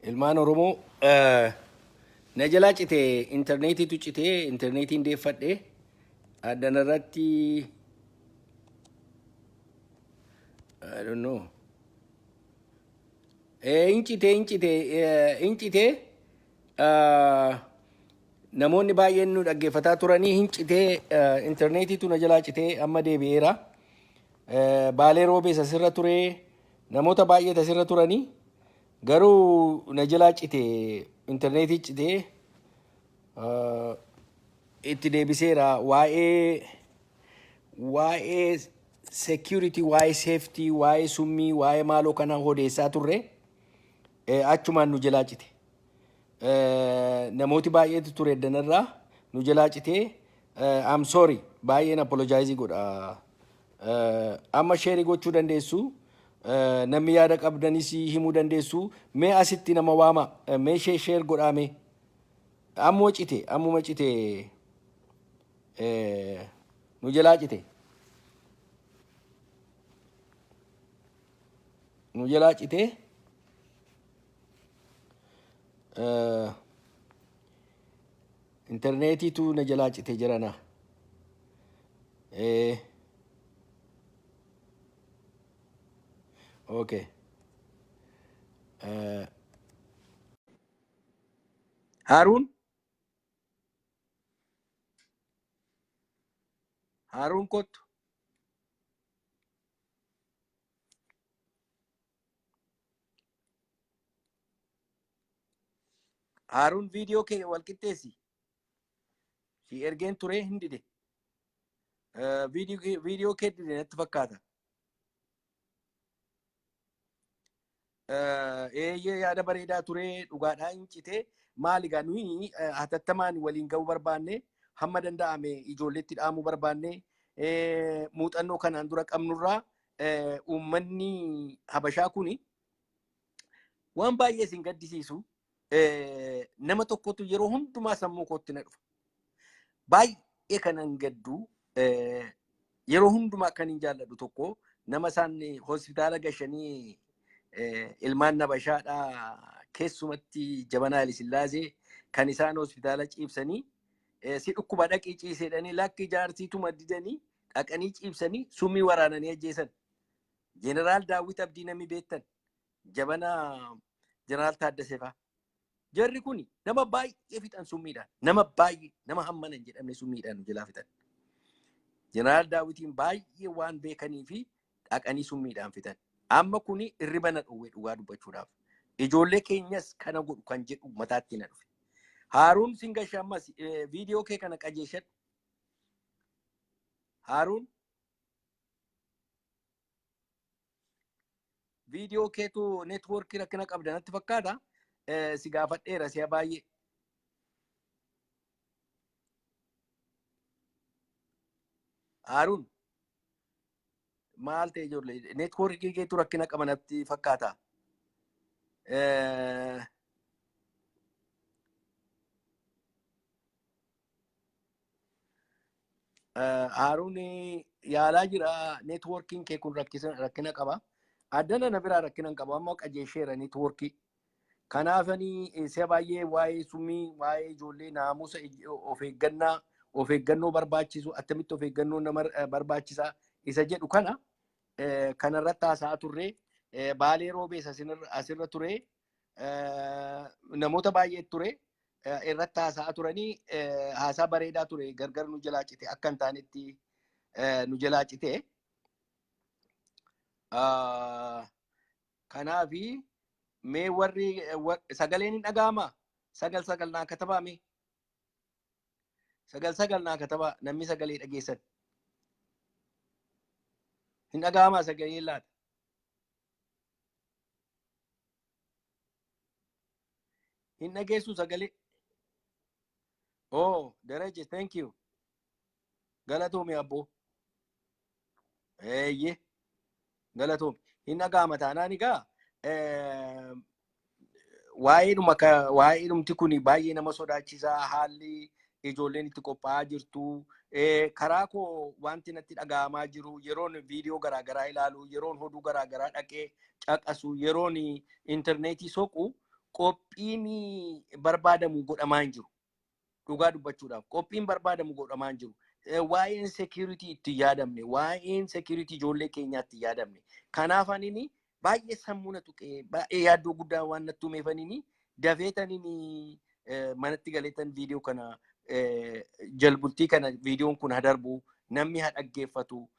Ilmaan Oromoo na jalaa cite intarneetiitu citee intarneetiin deeffadhe addana irratti I don't know. Hin cite hin cite hin cite namoonni baay'een nu dhaggeeffataa turanii hin citee intarneetiitu na jalaa citee amma deebi'eera. Baalee roobees asirra ture namoota baay'eet asirra turanii garuu na jalaa cite intarneetii citee itti deebiseera waa'ee waa'ee security waa'ee safety waa'ee summii waa'ee maaloo kana odeessaa turre achumaan nu jalaa cite. Namooti baay'eetu ture eddanarraa nu jalaa citee I'm sorry baay'een apologize godha. Amma sheerii gochuu dandeessu. Namni yaada qabdanis himuu dandeessu. Mee asitti nama waama. Mee ishee sheer godhaa mee. Ammoo cite ammuma cite nu jalaa cite. Nu jalaa cite. Intarneetiitu na jalaa cite jirana. Okay. Haaruun? Haaruun kottu. Haaruun viidiyoo kee wal qixxeessi. Si ergeen ture hin dide. Viidiyoo kee dide natti fakkaata. Eeyyee yaada bareedaa ture dhugaadhaa hin cite maali gaa nuyi hatattamaan waliin ga'uu barbaanne hamma danda'ame ijoolleetti dhaamuu barbaanne muuxannoo kanaan dura qabnurraa uummanni Habashaa kuni waan baay'ee isin gaddisiisu nama tokkotu yeroo hundumaa sammuu kootti na dhufa. Baay'ee kanan gaddu yeroo hundumaa kan hin jaalladhu tokko nama isaan hospitaala gashanii ilmaan Habashaadhaa keessumatti Jabanaa Hayilasillaasee kan isaan hospitaala ciibsanii si dhukkuba dhaqii ciiseedhanii lakki jaarsiituma didanii dhaqanii ciibsanii summii waraananii ajjeesan. Jeneraal Daawwit Abdii namni beektan jabana Jeneraal Taaddasee fa'aa. Jarri kun nama baay'ee fixan summiidhaan. Nama baay'ee nama hammana hin jedhamne summiidhaan nu jalaa fixan. Jeneraal Daawwitiin baay'ee waan beekanii fi dhaqanii summiidhaan fixan. Amma kuni irriba na dhowwe dhugaa dubbachuudhaaf. Ijoollee keenyas kana godhu kan jedhu mataatti na dhufe. Haaruun Singasha ammas viidiyoo kee kana qajeeshadhu. Haaruun viidiyoo keetu neetwoorkii rakkina qabda natti fakkaata. Si gaafadheera si'a baay'ee. Haaruun maal ta'e ijoollee neetwoorkii keetu rakkina qaba natti fakkaata. Haaruun yaalaa jira neetwoorkiin kee kun rakkina qaba. Addana na biraa rakkina hin qabu amma qajeesheera neetwoorkii. Kanaafani si'a baay'ee waa'ee summii waa'ee ijoollee naamusa of eeggannaa of eeggannoo barbaachisu attamitti of eeggannoo nama barbaachisaa isa jedhu kana kanarratti haasa'aa turre baalee roobees asirra ture namoota baay'ee ture irratti haasa'aa turanii haasaa bareedaa ture gargar nu jalaa cite akka hin taanetti nu jalaa cite. Kanaafi mee warri sagaleen hin dhaga'amaa? Sagal sagal naa katabaa mee? Sagal sagal naa katabaa namni sagalee dhageessan. Hin dhaga'amaa sagaleen laata? Hin dhageessu sagalee. Oh, Dereje, thank you. Galatoomi abboo. Eeyyee. Galatoomi. Hin dhaga'ama taanaan egaa waa'eedhuma waa'eedhumti kun baay'ee nama sodaachisaa haalli ijoolleen itti qophaa'aa jirtu. Karaa koo wanti natti dhaga'amaa jiru yeroon viidiyoo garaagaraa ilaalu yeroon oduu garaagaraa dhaqee caqasu yeroon intarneetii soqu Qophiin barbaadamu godhamaa hin jiru. Dhugaa dubbachuudhaaf qophiin barbaadamu godhamaa hin jiru. Waa'een security itti yaadamne, waa'een security ijoollee keenyaa itti yaadamne. Kanaaf anini baay'ee sammuu na tuqee, baay'ee yaaddoo guddaa waan natti uumeefanini dafeetanini manatti galeetan viidiyoo kana jalbultii kana, viidiyoon kun hadarbu, namni haa dhaggeeffatu,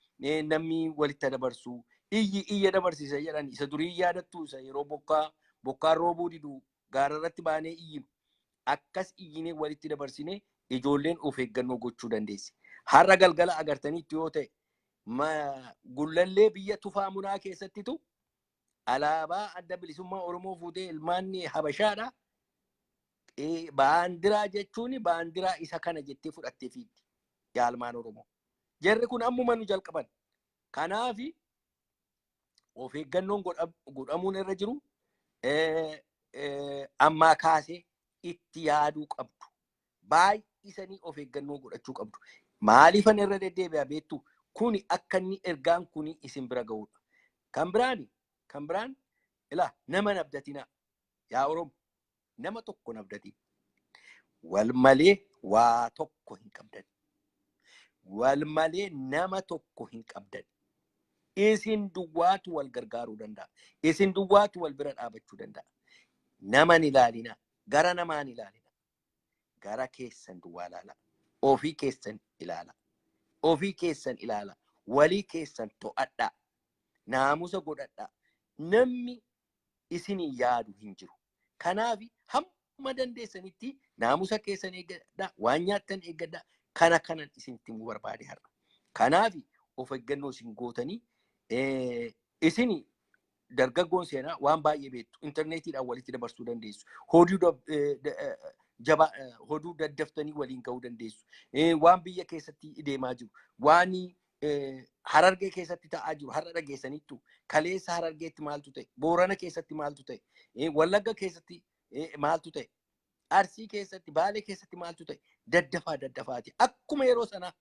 namni walitti dabarsu, iyyi iyya dabarsisa jedhan. Isa durii yaadattu, isa yeroo bokkaa bokkaan roobuu didu gaararratti baanee iyyinu, akkas iyyinee walitti dabarsine ijoolleen of eeggannoo gochuu dandeessi. Har'a galgala agartaniitti yoo ta'e, Gullallee biyya Tufaa Munaa keessattitu alaabaa Adda Bilisummaa Oromoo fuutee ilmaanni Habashaadha. Baandiraa jechuun baandiraa isa kana jettee fudhattee fiigdi. Yaalmaan Oromoo. Jarri kun ammuma nu jalqaban. Kanaafi of eeggannoon godhamuun irra jiru ammaa kaasee itti yaaduu qabdu. Baay'isanii of eeggannoo godhachuu qabdu. Maaliifan irra deddeebi'a beektu? Kuni akka inni ergaan kuni isin bira ga'udha. Kan biraan ilaa, nama nabdatinaa. Yaa Oromo, nama tokko nabdatin. Wal malee waa tokko hin qabdan. Wal malee nama tokko hin qabdan. Isin duwwaatu wal gargaaruu danda'a. Isin duwwaatu wal bira dhaabachuu danda'a. Nama hin ilaalina. Gara namaa hin ilaalina. Gara keessan duwwaa ilaala. Ofii keessan ilaala. Ofii keessan ilaala. Walii keessan to'adhaa. Naamusa godhadhaa. Namni isinii yaadu hin jiru. Kanaaf hamma dandeessanitti naamusa keessan eeggadhaa. Waan nyaattan eeggadhaa. Kana kanan isinitti himuu barbaade har'a. Kanaaf of eeggannoo isin gootanii, isin dargaggoon seenaa waan baay'ee beektu. Intarneetiidhaan walitti dabarsuu dandeessu. Hoduu jabaa hoduu daddaftanii waliin ga'uu dandeessu. Waan biyya keessatti deemaa jiru, waan Harargee keessatti ta'aa jiru har'a dhageessaniittu. Kaleessa Harargeetti maaltu ta'e? Boorana keessatti maaltu ta'e? Wallagga keessatti maaltu ta'e? Arsii keessatti, Baalee keessatti maaltu ta'e? Daddafaa daddafaati. Akkuma yeroo sanaa,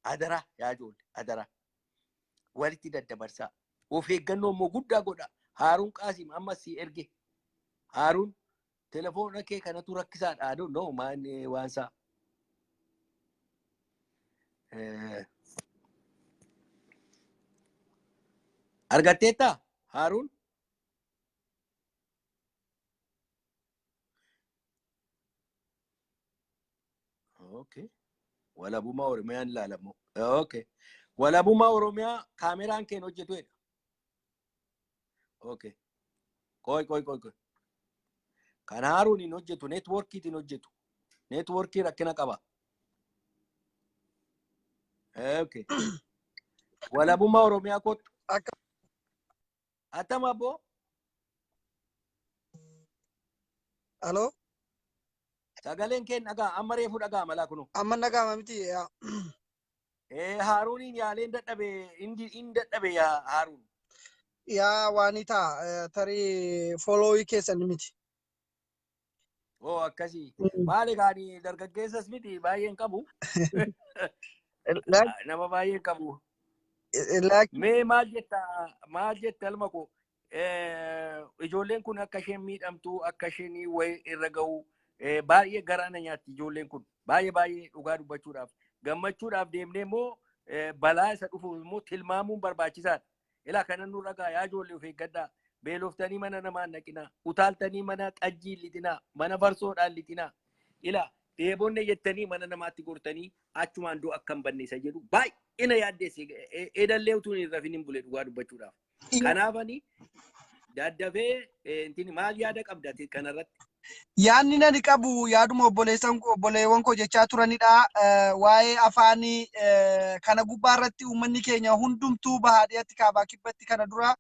adaraa yaa ijoollee, adaraa. Walitti daddabarsaa. Of eeggannoo immoo guddaa godha. Haaruun Qaasim amma si erge. Haaruun, telefoona kee kanatu rakkisaadha. I don't know maan waan isaa. Argatteettaa Haaruun? Okay. Walabummaa Oromiyaan ilaalamu. Okay. Walabummaa Oromiyaa kaameraan keen hojjetu jedha. Okay. Qoy qoy qoy qoy. Kan Haaruun hin hojjetu, neetwoorkiitiin hojjetu. Neetwoorkii rakkina qaba. Okay. Walabummaa Oromiyaa kottu. Akka Attam abboo? Aloo. Sagaleen keen dhagaa, amma reefu dhagaa malaa kunu. Amma dhagaama miti yaa. Haaruuniin yaaleen dadhabe, indi in dadhabe yaa Haaruun. Yaa, waani ta'a, tarii followii keessan miti. Oo, akkasii. Maali gaani, dargaggeessas miti, baay'een qabu. Nama baay'een qabu. Mee maal jetta, maal jetta ilma koo? Ijoolleen kun akka isheen miidhamtu, akka isheen wayii irra ga'u baay'ee garaa na nyaatti ijoolleen kun. Baay'ee baay'ee, dhugaa dubbachuudhaaf. Gammachuudhaaf deemnee immoo balaa isa dhufu immoo tilmaamuun barbaachisaadha. Ilaa, kana nurra gaa, yaa ijoollee, of eeggadhaa. Beeloftanii mana namaa hin dhaqinaa. Utaaltanii mana xajjii hin lixinaa. Mana farsoodhaan lixinaa. Ilaa, dheebonne jettanii mana namaatti gortanii achumaan du'a akka hin banne isa jedhu baay'ee na yaaddeesse. Edallee utuu hin rafin hin bule, dhugaa dubbachuudhaaf. Kanaaf ani daddafee intini maal yaada qabda ati kanarratti? Yaadni nani qabu yaaduma obboleessan obboleewwan koo jechaa turanidha. Waa'ee afaanii kana gubbaa irratti uummanni keenya hundumtuu bahaa dhiyatti, kaabaa kibbatti, kana dura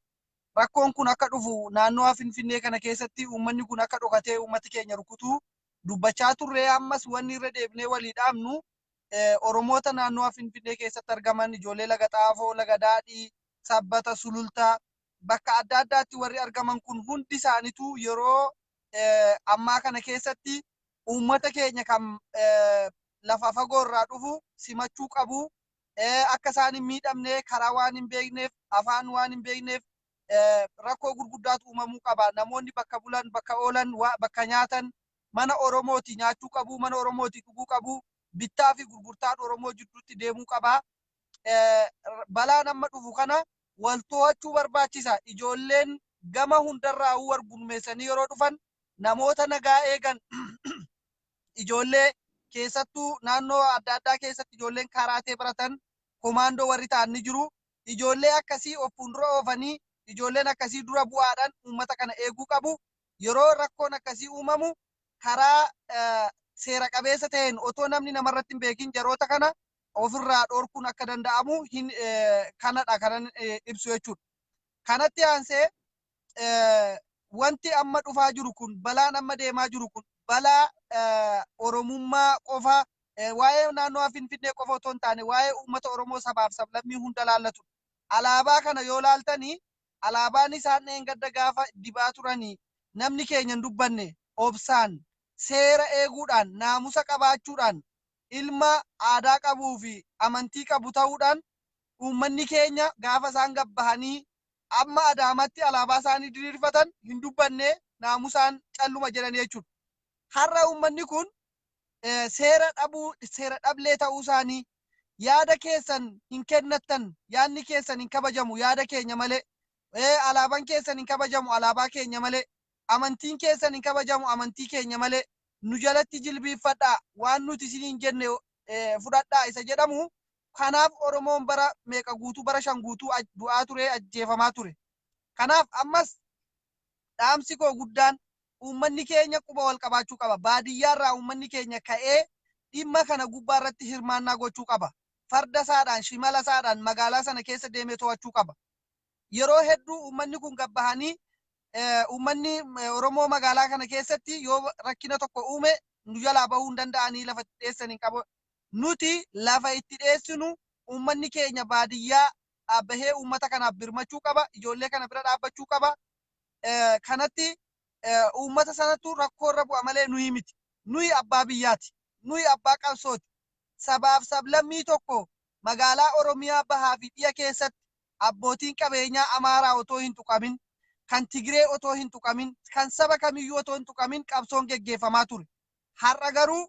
rakkoon kun akka dhufu, naannoo Finfinnee kana keessatti uummanni kun akka dhokatee uummati keenya rukutuu dubbachaa turre. Ammas wanni irra deebinee walii dhaamnu, Oromoota naannoo Finfinnee keessatti argaman, ijoollee Laga Xaafoo, Laga Daadhii, Sabbata, Sulultaa, bakka adda addaatti warri argaman kun hundi isaaniitu yeroo ammaa kana keessatti uummata keenya kan lafa fagoo irraa dhufu simachuu qabu. Akka isaan hin miidhamne, karaa waan hin beekneef, afaan waan hin beekneef. Rakkoo gurguddaatu uumamuu qaba. Namoonni bakka bulan, bakka oolan, bakka nyaatan mana Oromooti nyaachuu qabu, mana Oromooti dhuguu qabu, bittaa fi gurgurtaan Oromoo jidduutti deemuu qaba. Balaan amma dhufu kana wal to'achuu barbaachisa. Ijoolleen gama hundarraa wal gurmeessanii yeroo dhufan namoota nagaa eegan, ijoollee keessattuu naannoo adda addaa keessatti ijoolleen karaatee baratan, komaandoo warri ta'an ni jiru. Ijoollee akkasii of fuuldura oofanii, ijoolleen akkasii dura bu'aadhaan uummata kana eeguu qabu. Yeroo rakkoon akkasii uumamu karaa seera qabeessa ta'een otoo namni namarratti hin beekin jaroota kana ofirraa dhorkuun akka danda'amu hin kanadha kanan ibsu jechuudha. Kanatti aansee wanti amma dhufaa jiru kun, balaan amma deemaa jiru kun, balaa Oromummaa qofa, waa'ee naannoo Finfinnee qofa otoo hin taane, waa'ee uummata Oromoo sabaaf sablammii hunda laallatu. Alaabaa kana yoo laaltanii, alaabaan isaan dheengadda gaafa dibaa turanii namni keenya hin dubbanne, obsaan seera eeguudhaan, naamusa qabaachuudhaan, ilma aadaa qabuu fi amantii qabu ta'uudhaan, uummanni keenya gaafa isaan gabbahanii amma Adaamatti alaabaa isaanii diriirfatan hin dubbanne, naamusaan calluma jedhan jechuudha. Har'a uummanni kun seera dhabuu, seera dhablee ta'uu isaanii, yaada keessan hin kennattan, yaadni keessan hin kabajamu yaada keenya malee, alaabaan keessan hin kabajamu alaabaa keenya malee, amantiin keessan hin kabajamu amantii keenya malee, nu jalatti jilbiiffadhaa, waan nuti isiniin jenne fudhadhaa isa jedhamu. Kanaaf Oromoon bara meeqa guutuu, bara 5 guutuu du'aa ture, ajjeefamaa ture. Kanaaf ammas dhaamsi koo guddaan uummanni keenya quba wal qabaachuu qaba. Baadiyyaarraa uummanni keenya ka'ee dhimma kana gubbaa irratti hirmaannaa gochuu qaba. Farda isaadhaan, shimala isaadhaan magaalaa sana keessa deemee to'achuu qaba. Yeroo hedduu uummanni kun gabbahanii, uummanni Oromoo magaalaa kana keessatti yoo rakkina tokko uume nu jalaa bahuu hin danda'anii, lafa itti dheessan hin qabu. Nuti lafa itti dheessinu, uummanni keenya baadiyyaa dhaabbahee uummata kanaaf birmachuu qaba. Ijoollee kana bira dhaabbachuu qaba. Kanatti uummata sanatu rakkoo irra bu'a malee nuyi miti. Nuyi abbaa biyyaati. Nuyi abbaa qabsooti. Sabaaf sablammii tokko magaalaa Oromiyaa bahaa fi dhiya keessatti abbootiin qabeenyaa Amaaraa otoo hin tuqamin, kan Tigree otoo hin tuqamin, kan saba kamiyyuu otoo hin tuqamin qabsoon geggeeffamaa ture. Har'a garuu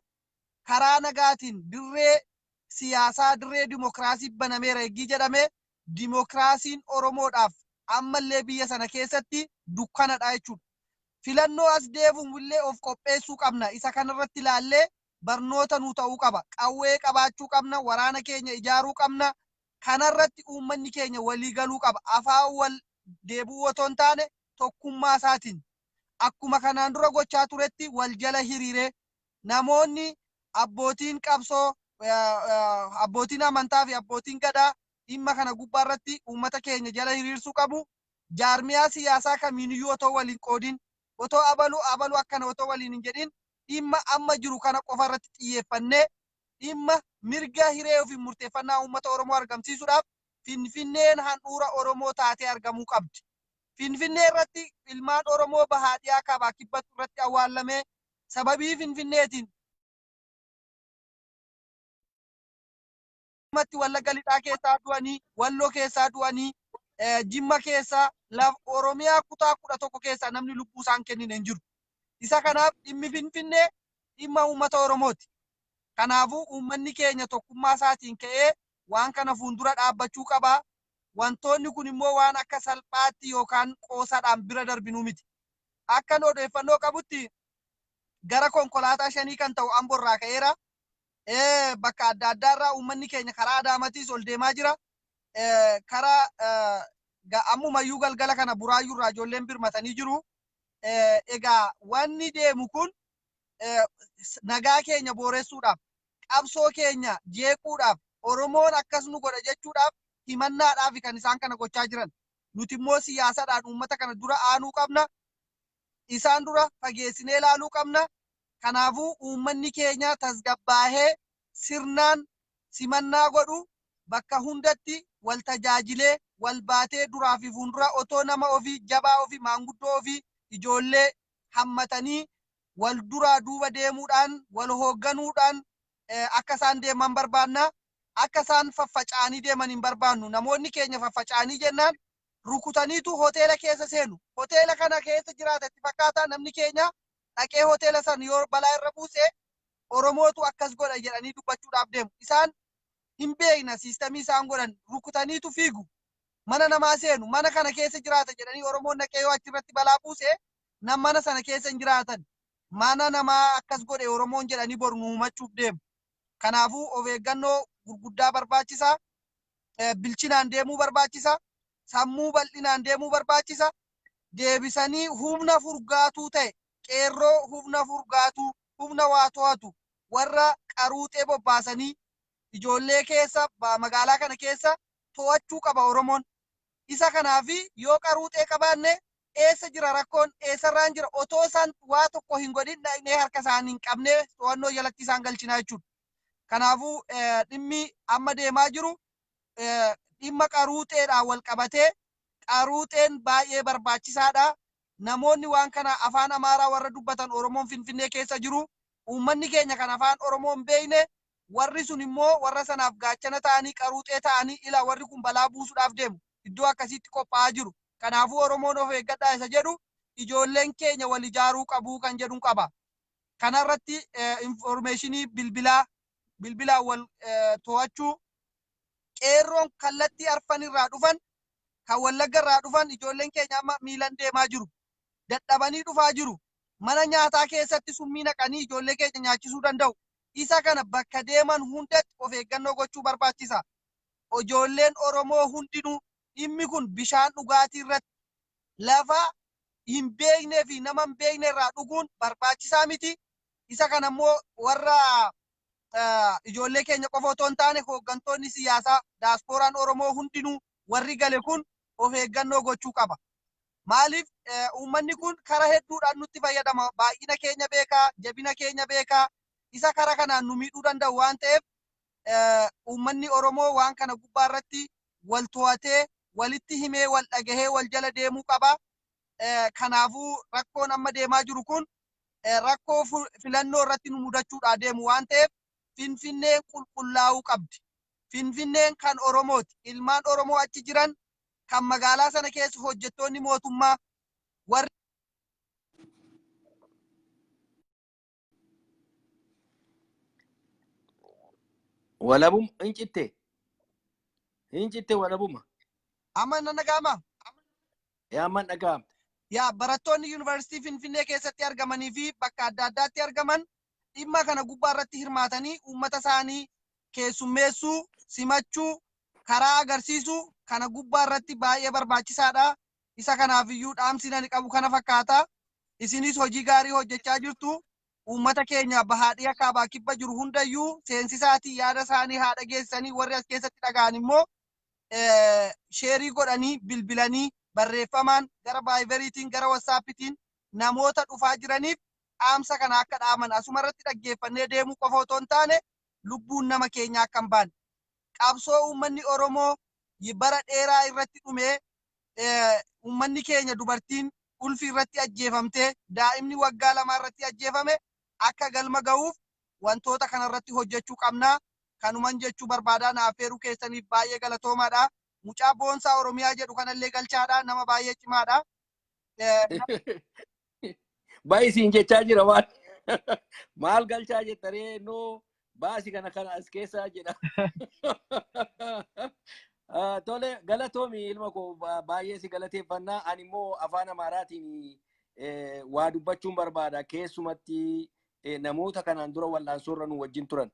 karaa nagaatiin dirree siyaasaa, dirree dimokiraasii banameera eeggii jedhamee, dimokiraasiin Oromoodhaaf ammallee biyya sana keessatti dukkanadha jechuudha. Filannoo as deebi'u illee of qopheessuu qabna. Isa kanarratti ilaallee barnoota nu ta'uu qaba. Qawwee qabaachuu qabna. Waraana keenya ijaaruu qabna. Kanarratti uummanni keenya walii galuu qaba. Afaan wal deebi'uu otoo hin taane, tokkummaa isaatiin akkuma kanaan dura gochaa turetti wal jala hiriiree, namoonni abbootiin qabsoo, abbootiin amantaa fi abbootiin gadaa dhimma kana gubbaa irratti uummata keenya jala hiriirsuu qabu. Jaarmiyaa siyaasaa kamiiniyyuu otoo waliin qoodin, otoo abalu abalu akkana otoo waliin hin jedhin, dhimma amma jiru kana qofa irratti xiyyeeffannee dhimma mirga hiree ofii murteeffannaa uummata Oromoo argamsiisuudhaaf Finfinneen handhuura Oromoo taatee argamuu qabdi. Finfinnee irratti ilmaan Oromoo bahaa, dhiyaa, kaabaa, kibbatu irratti awwaallamee, sababii Finfinneetiin Wallagga Lixaa keessaa du'anii, Walloo keessaa du'anii, Jimma keessaa, Oromiyaa kutaa 11 keessaa namni lubbuu isaan kennine hin jiru. Isa kanaaf dhimmi Finfinnee dhimma uummata Oromooti. Kanaafuu uummanni keenya tokkummaa isaatiin ka'ee waan kana fuuldura dhaabbachuu qaba. Wantoonni kun immoo waan akka salphaatti yookaan qoosaadhaan bira darbinuu miti. Akkan odeeffannoo qabutti gara konkolaataa 5 kan ta'u Amborraa ka'eera. Bakka adda addaarraa uummanni keenya karaa Adaamatiis ol deemaa jira. Karaa ammumayyuu galgala kana Buraayyuurraa ijoolleen birmatanii jiru. Egaa wanni deemu kun nagaa keenya booressuudhaaf, qabsoo keenya jeequudhaaf, Oromoon akkas nu godha jechuudhaaf, himannaadhaaf kan isaan kana gochaa jiran. Nuti immoo siyaasadhaan uummata kana dura aanuu qabna. Isaan dura fageessinee ilaaluu qabna. Kanaafuu uummanni keenya tasgabbaahee sirnaan simannaa godhu, bakka hundatti wal tajaajilee, wal baatee, duraa fi fuuldura otoo nama ofii, jabaa ofii, maanguddoo ofii, ijoollee hammatanii wal duraa duuba deemuudhaan, wal hoogganuudhaan akka isaan deeman barbaanna. Akka isaan faffaca'anii deeman hin barbaannu. Namoonni keenya faffaca'anii jennaan Rukutaniitu hoteela keessa seenu. Hoteela kana keessa jiraata itti fakkaataa namni keenya dhaqee hoteela san yoo balaa irra buuse Oromootu akkas godha jedhanii dubbachuudhaaf deemu. Isaan hin beekna system isaan godhan rukutaniitu fiigu. Mana namaa seenu mana kana keessa jiraata jedhanii Oromoon dhaqee yoo achirratti balaa buuse nam mana sana keessa hin jiraatan. Mana namaa akkas godhe Oromoon jedhanii boru nu himachuuf deemu. Kanaafuu of eeggannoo gurguddaa barbaachisa. Bilchinaan deemuu barbaachisa. Sammuu bal'inaan deemuu barbaachisa. Deebisanii humna furgaatuu ta'e qeerroo humna furgaatuu humna waa to'atu warra qaruuxee bobbaasanii ijoollee keessa magaalaa kana keessa to'achuu qaba Oromoon. Isa kanaafi yoo qaruuxee qabaanne eessa jira rakkoon eessarraan jira otoo isaan waa tokko hin godhin dhaqnee harka isaanii hin qabnee to'annoo jalatti isaan galchinaa jechuudha. Kanaafuu dhimmi amma deemaa jiru dhimma qaruuxeedhaan wal qabatee qaruuxeen baay'ee barbaachisaadha. Namoonni waan kana afaan Amaaraa warra dubbatan Oromoon Finfinnee keessa jiru. Uummanni keenya kan afaan Oromoo hin beekne warri sun immoo warra sanaaf gaachana ta'anii qaruuxee ta'anii ila warri kun balaa buusuudhaaf deemu. Iddoo akkasiitti qophaa'aa jiru. Kanaafuu Oromoon of eeggadhaa isa jedhu ijoolleen keenya wal ijaaruu qabuu kan jedhuun qaba. Kanarratti information bilbilaa bilbilaan wal to'achuu qeerroon kallattii arfan irraa dhufan kan Wallagga irraa dhufan ijoolleen keenya amma miilan deemaa jiru. Dadhabanii dhufaa jiru. Mana nyaataa keessatti summii naqanii ijoollee keenya nyaachisuu danda'u. Isa kana bakka deeman hundatti of eeggannoo gochuu barbaachisa. Ijoolleen Oromoo hundinuu dhimmi kun bishaan dhugaatii irratti lafa hin beeknee fi nama hin beekne irraa dhuguun barbaachisaa miti. Isa kana immoo warra ijoollee keenya qofa otoo hin taane hooggantoonni siyaasaa daaspooraan Oromoo hundinuu warri gale kun of eeggannoo gochuu qaba. Maaliif uummanni kun kara hedduudhaan nutti fayyadama. Baay'ina keenya beekaa, jabina keenya beekaa, isa kara kanaan nu miidhuu danda'u waan ta'eef uummanni Oromoo waan kana gubbaa irratti wal to'atee, walitti himee, wal dhagahee, wal jala deemuu qaba. Kanaafuu rakkoon amma deemaa jiru kun rakkoo filannoo irratti nu mudachuudhaa deemu waan ta'eef Finfinneen qulqullaa'uu qabdi. Finfinneen kan Oromooti. Ilmaan Oromoo achi jiran kan magaalaa sana keessa hojjettoonni mootummaa warri Walabum hin citte. Hin citte walabuma. Amma nan dhaga'ama? Yaa amman dhaga'amte. Yaa barattoonni yuunivarsiitii Finfinnee keessatti argamanii fi bakka adda addaatti argaman dhimma kana gubbaa irratti hirmaatanii uummata isaanii keessummeessuu, simachuu, karaa agarsiisuu kana gubbaa irratti baay'ee barbaachisaadha. Isa kanaaf iyyuu dhaamsi ani qabu kana fakkaata. Isinis hojii gaarii hojjechaa jirtu. Uummata keenya bahaa dhiha kaabaa kibba jiru hundayyuu seensisaatii yaada isaanii haa dhageessanii warri as keessatti dhaga'an immoo share godhanii bilbilanii barreeffamaan gara Viberiitiin gara WhatsAppitiin namoota dhufaa jiraniif dhaamsa kana akka dhaaman asuma irratti dhaggeeffannee deemuu qofa otoo hin taane lubbuun nama keenyaa akka hin baane. Qabsoo uummanni Oromoo bara dheeraa irratti dhumee uummanni keenya dubartiin ulfi irratti ajjeefamtee daa'imni waggaa 2 irratti ajjeefame akka galma ga'uuf wantoota kana irratti hojjechuu qabna. Kanuman jechuu barbaadaa na affeeruu keessaniif baay'ee galatoomaadha. Mucaa boonsaa Oromiyaa jedhu kanallee galchaadha. Nama baay'ee cimaadha. Baay'ee siin jechaa jira waan. Maal galchaa jettaree noo baasi kana kana as keessaa jedha. Tole galatoomi ilma koo baay'ee si galateeffannaa. Ani immoo afaan Amaaraatiin waa dubbachuun barbaada. Keessumatti namoota kanaan dura wal'aansoorra nu wajjin turan.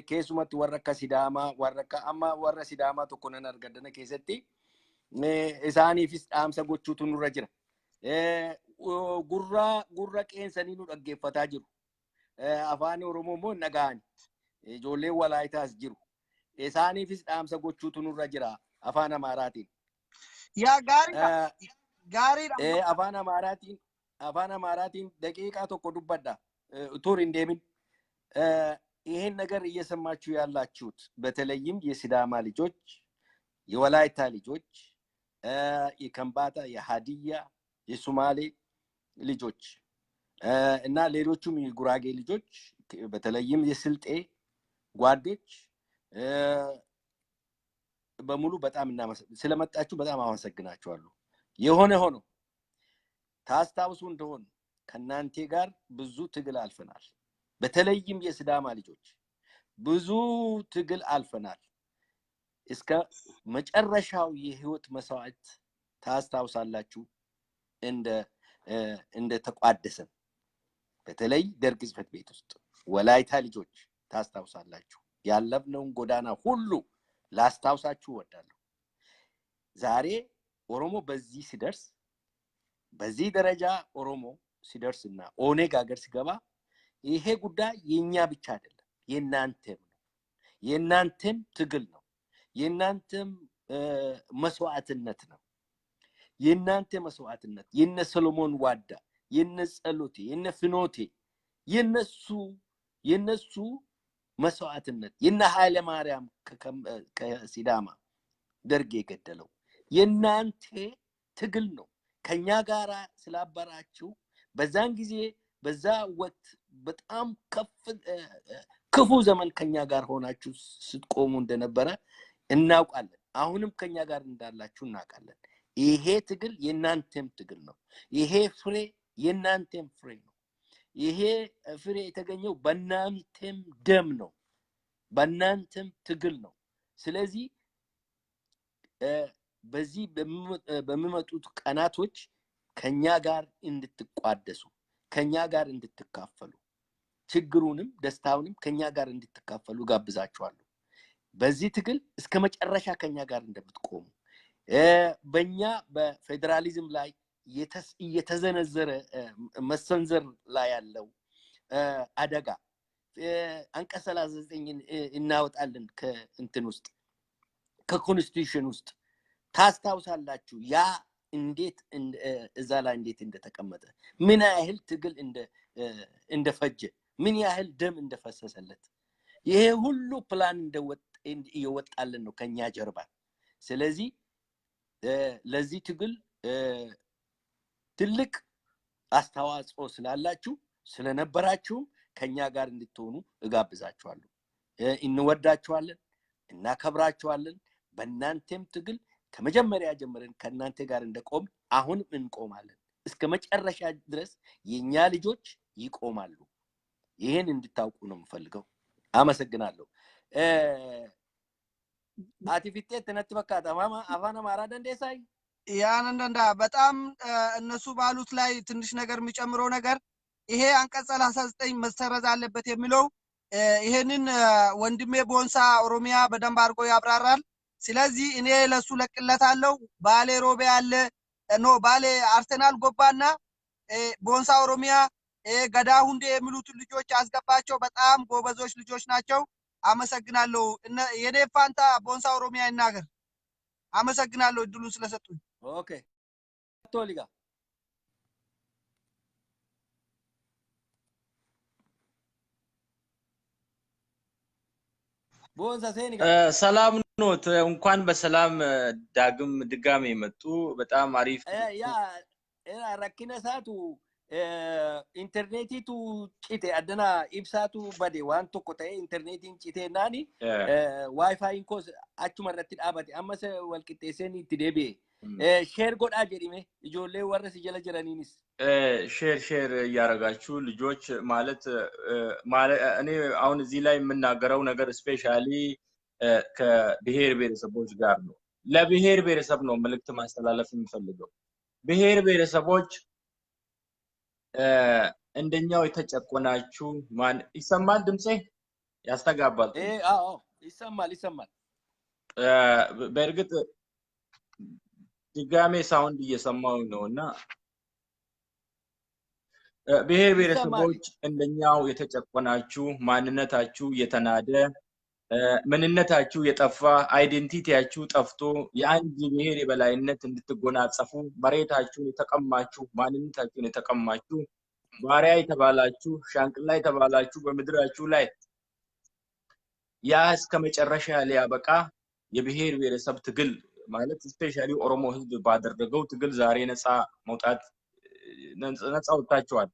Keessumatti warra akka Sidaamaa, warra akka amma warra Sidaamaa tokko nan argadana keessatti isaaniifis dhaamsa gochuutu nurra jira. Gurra gurra qeensanii nu dhaggeeffataa jiru. Afaan Oromoo immoo hin dhaga'ani. Ijoolleen Walaayitaas jiru. Isaaniifis dhaamsa gochuutu nurra jira afaan Amaaraatiin. Yaa gaariidha. Gaariidha. Afaan Amaaraatiin daqiiqaa tokko dubbadha. Utuu hin deemin. ይሄን ነገር እየሰማችሁ ያላችሁት በተለይም የሲዳማ ልጆች፣ የወላይታ ልጆች፣ የከምባታ፣ የሀዲያ፣ የሱማሌ ልጆች እና ሌሎቹም የጉራጌ ልጆች በተለይም የስልጤ ጓዶች በሙሉ በጣም ስለመጣችሁ በጣም አመሰግናችኋለሁ። የሆነ ሆኖ ታስታውሱ እንደሆን ከእናንተ ጋር ብዙ ትግል አልፈናል። በተለይም የሲዳማ ልጆች ብዙ ትግል አልፈናል። እስከ መጨረሻው የህይወት መስዋዕት ታስታውሳላችሁ እንደ ተቋደሰን። በተለይ ደርግ ጽሕፈት ቤት ውስጥ ወላይታ ልጆች ታስታውሳላችሁ። ያለፍነውን ጎዳና ሁሉ ላስታውሳችሁ እወዳለሁ። ዛሬ ኦሮሞ በዚህ ሲደርስ፣ በዚህ ደረጃ ኦሮሞ ሲደርስና ኦነግ ሀገር ሲገባ ይሄ ጉዳይ የኛ ብቻ አይደለም፣ የእናንተም ነው። የእናንተም ትግል ነው። የእናንተም መስዋዕትነት ነው። የእናንተ መስዋዕትነት፣ የነ ሰሎሞን ዋዳ፣ የነ ጸሎቴ፣ የነ ፍኖቴ፣ የነሱ መስዋዕትነት፣ የነ ኃይለ ማርያም ከሲዳማ ደርግ የገደለው የእናንተ ትግል ነው። ከኛ ጋራ ስላበራችሁ በዛን ጊዜ በዛ ወቅት በጣም ከፍ ክፉ ዘመን ከኛ ጋር ሆናችሁ ስትቆሙ እንደነበረ እናውቃለን። አሁንም ከኛ ጋር እንዳላችሁ እናውቃለን። ይሄ ትግል የእናንተም ትግል ነው። ይሄ ፍሬ የእናንተም ፍሬ ነው። ይሄ ፍሬ የተገኘው በእናንተም ደም ነው፣ በእናንተም ትግል ነው። ስለዚህ በዚህ በሚመጡት ቀናቶች ከኛ ጋር እንድትቋደሱ፣ ከኛ ጋር እንድትካፈሉ፣ ችግሩንም ደስታውንም ከኛ ጋር እንድትካፈሉ ጋብዛችኋለሁ። በዚህ ትግል እስከ መጨረሻ ከኛ ጋር እንደምትቆሙ፣ በእኛ በፌዴራሊዝም ላይ እየተዘነዘረ መሰንዘር ላይ ያለው አደጋ፣ አንቀጽ 39ን እናወጣለን ከእንትን ውስጥ፣ ከ constitution ውስጥ፣ ታስታውሳላችሁ። ያ እንዴት እዛ ላይ እንዴት እንደተቀመጠ፣ ምን ያህል ትግል እንደፈጀ፣ ምን ያህል ደም እንደፈሰሰለት፣ ይሄ ሁሉ ፕላን እየወጣልን ነው ከኛ ጀርባ። ስለዚህ ለዚህ ትግል ትልቅ አስተዋጽኦ ስላላችሁ ስለነበራችሁም ከኛ ጋር እንድትሆኑ እጋብዛችኋለሁ። እንወዳችኋለን፣ እናከብራችኋለን። በእናንተም ትግል ከመጀመሪያ ጀምረን ከእናንተ ጋር እንደቆም አሁንም እንቆማለን። እስከ መጨረሻ ድረስ የኛ ልጆች ይቆማሉ። ይሄን እንድታውቁ ነው የምፈልገው። አመሰግናለሁ። Ati fixxeette natti fakkaata. Afaan Amaaraa dandeessaa? ያን እንደንዳ በጣም እነሱ ባሉት ላይ ትንሽ ነገር የሚጨምረው ነገር ይሄ አንቀጽ 39 መሰረዝ አለበት የሚለው ይሄንን ወንድሜ ቦንሳ ኦሮሚያ በደንብ አድርጎ ያብራራል። ስለዚህ እኔ ለሱ ለቅለታለሁ። ባሌ ሮቤ አለ፣ no፣ ባሌ አርሰናል ጎባና ቦንሳ ኦሮሚያ፣ ገዳ ሁንዴ የሚሉትን ልጆች አስገባቸው። በጣም ጎበዞች ልጆች ናቸው። አመሰግናለሁ። የኔ ፋንታ ቦንሳ ኦሮሚያ ይናገር። አመሰግናለሁ እድሉን ስለሰጡኝ። Okay. Tole egaa. ቦንሳ seeni. ሰላም ኖት? እንኳን በሰላም ዳግም ድጋሜ መጡ። በጣም አሪፍ። Yaa, rakkina isaatu intarneetiitu cite, addana ibsaatu bade, waan tokko ta'e intarneetiin cite naani WiFiin koos achuma irratti dhaabate. Ammas wal qixxeesseen itti deebi'e. Share godhaa jedhime ijoollee warra si jala jiraniinis. Share share እያደረጋችሁ ልጆች፣ ማለት እኔ አሁን እዚህ ላይ የምናገረው ነገር specially ከብሔር ብሔረሰቦች ጋር ነው። ለብሔር ብሔረሰብ ነው መልእክት ማስተላለፍ የምፈልገው። ብሔር ብሔረሰቦች እንደኛው የተጨቆናችሁ ማን ይሰማል? ድምጼ ያስተጋባል። አዎ፣ ይሰማል፣ ይሰማል። በእርግጥ ድጋሜ sound እየሰማው ነው። እና ብሔር ብሔረሰቦች እንደኛው የተጨቆናችሁ፣ ማንነታችሁ የተናደ፣ ምንነታችሁ የጠፋ፣ identity ያችሁ ጠፍቶ የአንድ ብሔር የበላይነት እንድትጎናጸፉ መሬታችሁን የተቀማችሁ፣ ማንነታችሁን የተቀማችሁ፣ ባሪያ የተባላችሁ፣ ሻንቅላ የተባላችሁ በምድራችሁ ላይ፣ ያ እስከ መጨረሻ ሊያበቃ የብሔር ብሔረሰብ ትግል ማለት specially ኦሮሞ ህዝብ ባደረገው ትግል ዛሬ ነፃ መውጣት ነፃ ወጥታችኋል።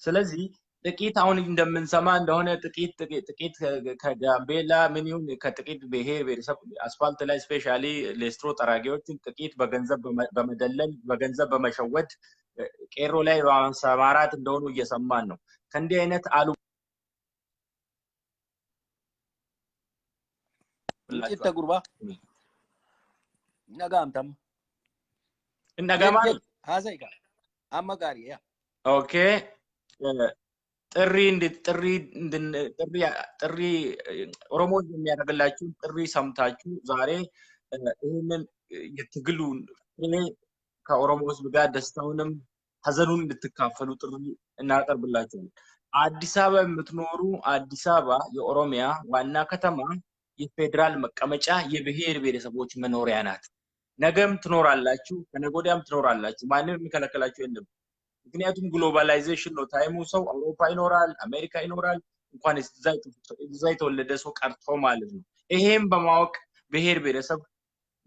ስለዚህ ጥቂት አሁን እንደምንሰማ እንደሆነ ጥቂት ጥቂት ከጋምቤላ ምን ይሁን ከጥቂት ብሔር ብሔረሰብ አስፋልት ላይ specially ሌስትሮ ጠራጊዎችን ጥቂት በገንዘብ በመደለል፣ በገንዘብ በመሸወድ ቄሮ ላይ በማሰማራት እንደሆኑ እየሰማን ነው። ከእንዲህ አይነት አሉ Citta gurbaa. Nagaamtam. Nagamaa. Haasa'i gaa. Amma gaarii yaa. Okay. ጥሪ ጥሪ ጥሪ ጥሪ ኦሮሞ የሚያደርግላችሁን ጥሪ ሰምታችሁ ዛሬ ይህንን የትግሉን ፍሬ ከኦሮሞ ህዝብ ጋር ደስታውንም ሀዘኑን እንድትካፈሉ ጥሪ እናቀርብላችኋለን። አዲስ አበባ የምትኖሩ፣ አዲስ አበባ የኦሮሚያ ዋና ከተማ፣ የፌዴራል መቀመጫ፣ የብሔር ብሔረሰቦች መኖሪያ ናት። ነገም ትኖራላችሁ፣ ከነገ ወዲያም ትኖራላችሁ። ማንም የሚከለከላችሁ የለም። ምክንያቱም globalization ነው time ኡ። ሰው አውሮፓ ይኖራል፣ አሜሪካ ይኖራል፣ እንኳን እዛ የተወለደ ሰው ቀርቶ ማለት ነው። ይሄም በማወቅ ብሔር ብሔረሰብ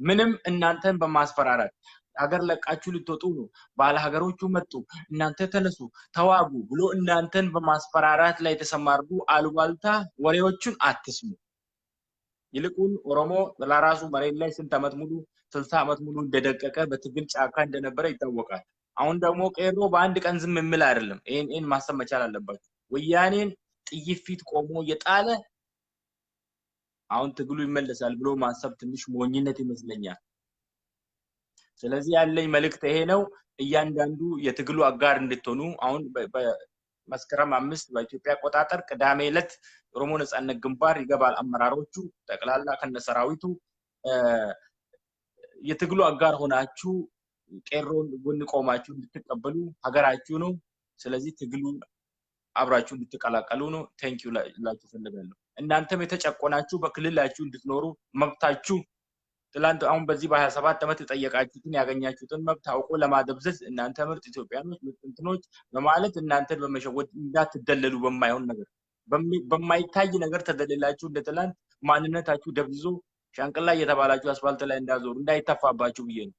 ምንም እናንተን በማስፈራራት ሀገር ለቃችሁ ልትወጡ ነው፣ ባለ ሀገሮቹ መጡ፣ እናንተ ተነሱ ተዋጉ ብሎ እናንተን በማስፈራራት ላይ የተሰማሩ አሉባልታ ወሬዎቹን አትስሙ። ይልቁን ኦሮሞ ለራሱ መሬት ላይ ስንት ዓመት ሙሉ፣ 60 ዓመት ሙሉ እንደደቀቀ፣ በትግል ጫካ እንደነበረ ይታወቃል። አሁን ደግሞ ቄሮ በአንድ ቀን ዝም የሚል አይደለም። ይሄን ማሰብ መቻል አለባችሁ። ወያኔን ጥይት ፊት ቆሞ እየጣለ አሁን ትግሉ ይመለሳል ብሎ ማሰብ ትንሽ ሞኝነት ይመስለኛል። ስለዚህ ያለኝ መልእክት ይሄ ነው። እያንዳንዱ የትግሉ አጋር እንድትሆኑ አሁን በመስከረም 5 በኢትዮጵያ አቆጣጠር ቅዳሜ ዕለት ኦሮሞ ነጻነት ግንባር ይገባል። አመራሮቹ ጠቅላላ ከነሰራዊቱ የትግሉ አጋር ሆናችሁ ቄሮን ጎን ቆማችሁ እንድትቀበሉ፣ ሀገራችሁ ነው። ስለዚህ ትግሉን አብራችሁ እንድትቀላቀሉ ነው። Thank you ላችሁ ፈልጋለሁ። እናንተም የተጨቆናችሁ በክልላችሁ እንድትኖሩ መብታችሁ፣ ትላንት አሁን በዚህ በ27 ዓመት የጠየቃችሁትን ያገኛችሁትን መብት አውቆ ለማደብዘዝ እናንተ ምርጥ ኢትዮጵያኖች፣ ምርጥ እንትኖች በማለት እናንተን በመሸወድ እንዳትደለሉ፣ በማይሆን ነገር፣ በማይታይ ነገር ተደልላችሁ እንደ ትላንት ማንነታችሁ ደብዝዞ ሻንቅላ እየተባላችሁ አስፋልት ላይ እንዳዞሩ እንዳይተፋባችሁ ብዬ ነው።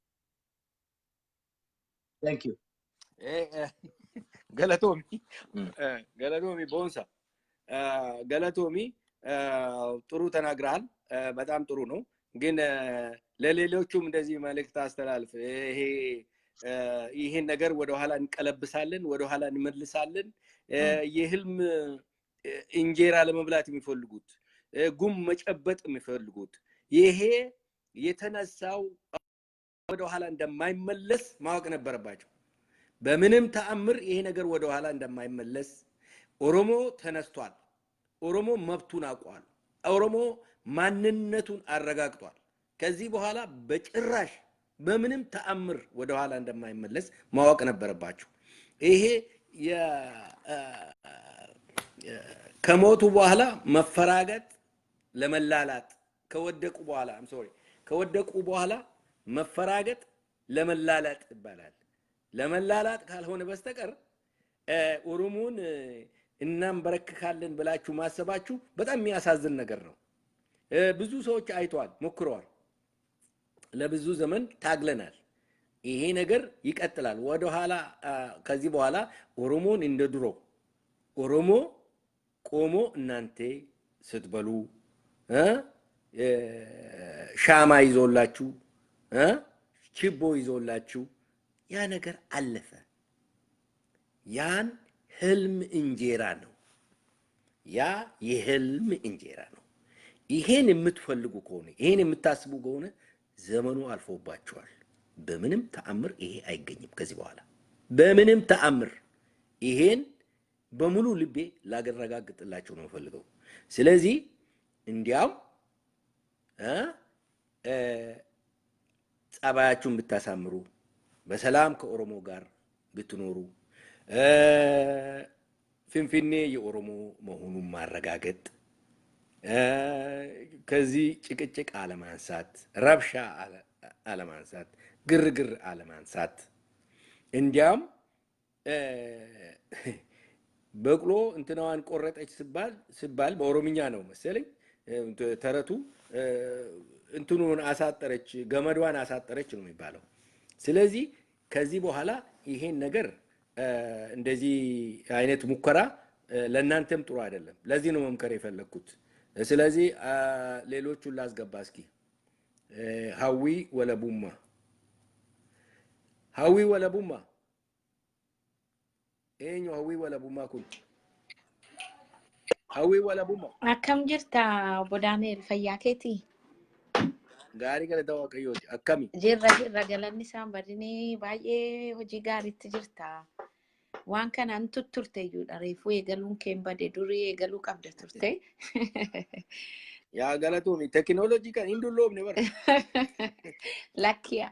Thank you. Galatoomi. Galatoomi ቦንሳ፣ galatoomi። ጥሩ ተናግረሃል። በጣም ጥሩ ነው። ግን ለሌሎቹም እንደዚህ መልእክት አስተላልፍ። ይሄ ይሄን ነገር ወደኋላ እንቀለብሳለን፣ ወደኋላ እንመልሳለን። የህልም እንጀራ ለመብላት የሚፈልጉት፣ ጉም መጨበጥ የሚፈልጉት፣ ይሄ የተነሳው ወደኋላ እንደማይመለስ ማወቅ ነበረባቸው። በምንም ተአምር ይሄ ነገር ወደኋላ እንደማይመለስ፣ ኦሮሞ ተነስቷል። ኦሮሞ መብቱን አውቋል። ኦሮሞ ማንነቱን አረጋግጧል። ከዚህ በኋላ በጭራሽ በምንም ተአምር ወደኋላ እንደማይመለስ ማወቅ ነበረባቸው። ይሄ ከሞቱ በኋላ መፈራገጥ ለመላላጥ፣ ከወደቁ በኋላ፣ I'm sorry፣ ከወደቁ በኋላ መፈራገጥ ለመላላጥ ይባላል። ለመላላጥ ካልሆነ በስተቀር ኦሮሞን እናንበረክካለን ብላችሁ ማሰባችሁ በጣም የሚያሳዝን ነገር ነው። ብዙ ሰዎች አይተዋል፣ ሞክረዋል። ለብዙ ዘመን ታግለናል። ይሄ ነገር ይቀጥላል። ወደኋላ ከዚህ በኋላ ኦሮሞን እንደ ድሮ ኦሮሞ ቆሞ እናንተ ስትበሉ ሻማ ይዞላችሁ፣ ችቦ ይዞላችሁ፣ ያ ነገር አለፈ። ያን ህልም እንጀራ ነው። ያ የህልም እንጀራ ነው። ይሄን የምትፈልጉ ከሆነ፣ ይሄን የምታስቡ ከሆነ ዘመኑ አልፎባችኋል። በምንም ተአምር ይሄ አይገኝም ከዚህ በኋላ፣ በምንም ተአምር። ይሄን በሙሉ ልቤ ላረጋግጥላችሁ ነው የምፈልገው። ስለዚህ እንዲያውም ጸባያችሁን ብታሳምሩ፣ በሰላም ከኦሮሞ ጋር ብትኖሩ፣ ፊንፊኔ የኦሮሞ መሆኑን ማረጋገጥ፣ ከዚህ ጭቅጭቅ አለማንሳት፣ ረብሻ አለማንሳት፣ ግርግር አለማንሳት፣ እንዲያም በቅሎ እንትናዋን ቆረጠች ስባል በኦሮምኛ ነው መሰለኝ ተረቱ፣ እንትኑን አሳጠረች፣ ገመዷን አሳጠረች ነው የሚባለው። ስለዚህ ከዚህ በኋላ ይሄን ነገር እንደዚህ አይነት ሙከራ ለእናንተም ጥሩ አይደለም። ለዚህ ነው መምከር የፈለግኩት። ስለዚህ ሌሎቹን ላስገባ እስኪ። ሀዊ ወለቡማ፣ ሀዊ ወለቡማ፣ eenyu ሀዊ ወለቡማ kun? ሀዊ ወለቡማ። Akkam jirta, obbo Daani'el, fayyaa keetii? Gaarii, galata Waaqayyooti. Akkami? Jirra, jirra, galanni isaan badinii. Baay'ee hojii gaariitti jirta. Waan kanaan tutturte iyyuudha, reefuu eegaluun kee hin bade, durii eegaluu qabda turte. Yaa galatoomi, tekinooloojii kan hin dulloomne bara. Lakkiya.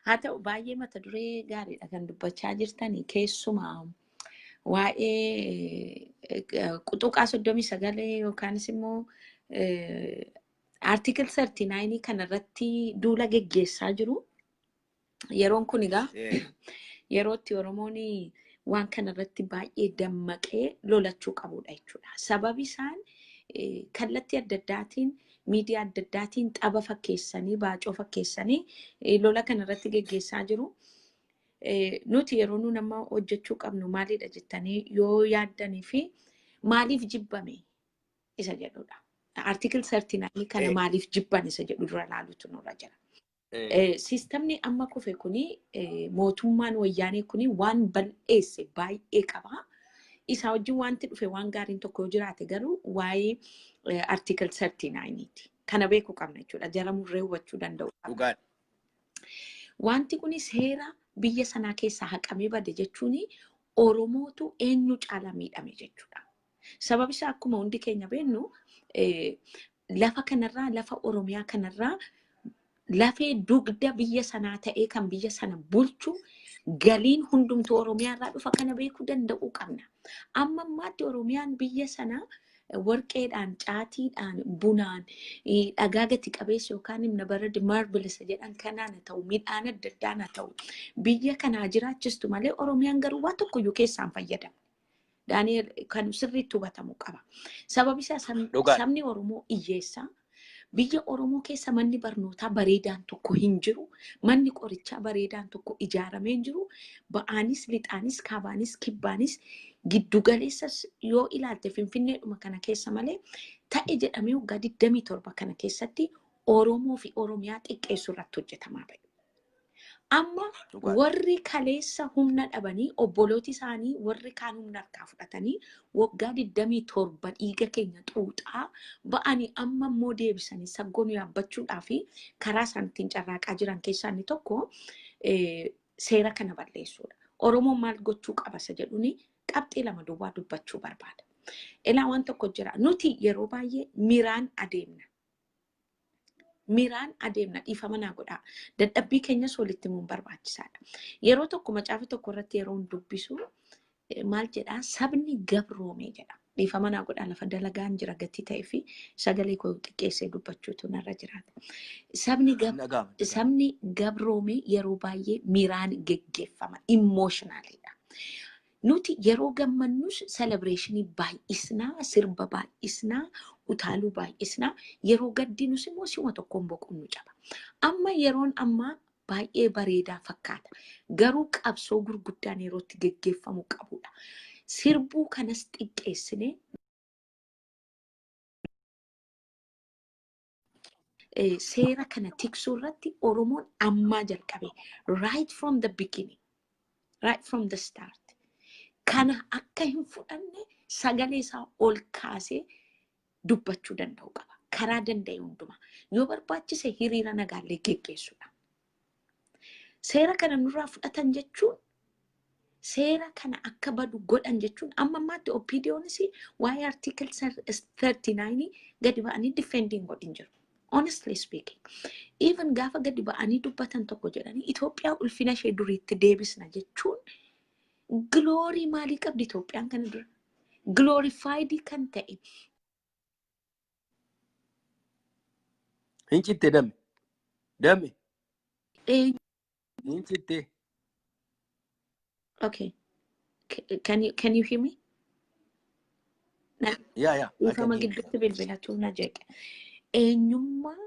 Haa ta'u, baay'ee mata duree gaariidha kan dubbachaa jirtanii, keessumaa waa'ee quxuqaa 39 yookaanis immoo article 39 kanarratti duula geggeessaa jiru. Yeroon kun egaa yeroo itti Oromoon waan kanarratti baay'ee dammaqee lolachuu qabudha jechuudha. Sababi isaan kallattii adda addaatiin, miidiyaa adda addaatiin xaba fakkeessanii, baacoo fakkeessanii lola kanarratti geggeessaa jiru. Nuti yeroo nu nama hojjechuu qabnu maalidha jettanii yoo yaaddanii fi maaliif jibbame isa jedhudha. Article 39 kana maaliif jibban isa jedhu dura laalutu nurra jira. Siistamni amma kufe kuni, mootummaan wayyaanee kuni waan bal'eesse baay'ee qaba. Isaa wajjin wanti dhufe waan gaariin tokko yoo jiraate garuu waa'ee article 39ti. Kana beekuu qabna jechuudha. Jara murree hubachuu danda'u qabna. Wanti kuni seera biyya sanaa keessaa haqamee bade jechuun Oromootu eenyu caalaa miidhame jechuudha. Sababi isaa akkuma hundi keenya beeknu, lafa kanarraa, lafa Oromiyaa kanarraa, lafee dugda biyya sanaa ta'ee kan biyya sana bulchu, galiin hundumtuu Oromiyaa irraa dhufa, kana beekuu danda'uu qabna. Amma ammaatti Oromiyaan biyya sana warqeedhaan, caatiidhaan, bunaan, dhagaa gati qabeessa yookaan imna barad marble isa jedhan kanaan haa ta'u, midhaan adda addaan haa ta'u, biyya kanaa jiraachistu malee Oromiyaan garuu waa tokkoyyuu keessaan fayyadamne. Daani'el, kan sirriitti hubatamuu qaba. Sababi isaa sabni Oromoo hiyyeessa. Biyya Oromoo keessa manni barnootaa bareedaan tokko hin jiru. Manni qorichaa bareedaan tokko ijaaramee hin jiru. Ba'aanis, lixaanis, kaabaanis, kibbaanis, giddugaleessas yoo ilaalte Finfinneedhuma kana keessa malee ta'e jedhamee waggaa 27 kana keessatti Oromoo fi Oromiyaa xiqqeessuu irratti hojjetamaa ba'e. Amma warri kaleessa humna dhabanii, obbolooti isaanii warri kaan humna harkaa fudhatanii waggaa 27 dhiiga keenya xuuxaa ba'anii, amma immoo deebisanii saggoo nu yaabbachuudhaa fi karaa isaan ittiin carraaqaa jiran keessaa inni tokko seera kana balleessuudha. Oromoon maal gochuu qaba isa jedhuuni qabxii lama duwwaa dubbachuu barbaada. Ilaa, waan tokko jira. Nuti yeroo baay'ee miraan adeemna. Miraan adeemna, dhiifama naa godhaa. Dadhabbii keenyas walitti himuun barbaachisaadha. Yeroo tokko macaafa tokko irratti yeroo dubbisu maal jedhaa? Sabni gabroome jedha. Dhiifama naa godhaa, lafa dalagaan jira gatii ta'ee fi sagalee koo xiqqeessee dubbachuutu narra jiraata. Sabni gab Dhaga'ama. Dhaga'ama. Sabni gabroome yeroo baay'ee miraan geggeeffama. Emotionaliidha. Nuti yeroo gammannus celebration baay'isnaa, sirba baay'isnaa, utaaluu baay'isnaa. Yeroo gaddinus immoo si'uma tokkoon boqonnu caba. Amma yeroon ammaa baay'ee bareedaa fakkaata. Garuu qabsoo gurguddaan yeroo itti geggeeffamuu qabudha. Sirbuu kanas xiqqeessinee seera kana tiksuu irratti Oromoon ammaa jalqabe, right from the beginning, right from the start, kana akka hin fudhanne sagalee isaa ol kaasee dubbachuu danda'u qaba. Karaa danda'e hundumaa. Yoo barbaachise hiriira nagaallee geggeessuudha. Seera kana nurraa fudhatan jechuun, seera kana akka badu godhan jechuun, amma ammaatti OPDOnis waa'ee article 39 gadi ba'anii defending godhin jiru. Honestly speaking. Even gaafa gadi ba'anii dubbatan tokko jedhanii Itoophiyaa ulfina ishee duriitti deebisna jechuun, glory maalii qabdi Itoophiyaan kana dura? Glorified kan ta'e. Hin citte, dame. Dame. Hin citte. Okay. Can you hear me? Yeah. I can Dhiifama, hear you. gidduutti bilbilatu na jeeqe. Eenyummaa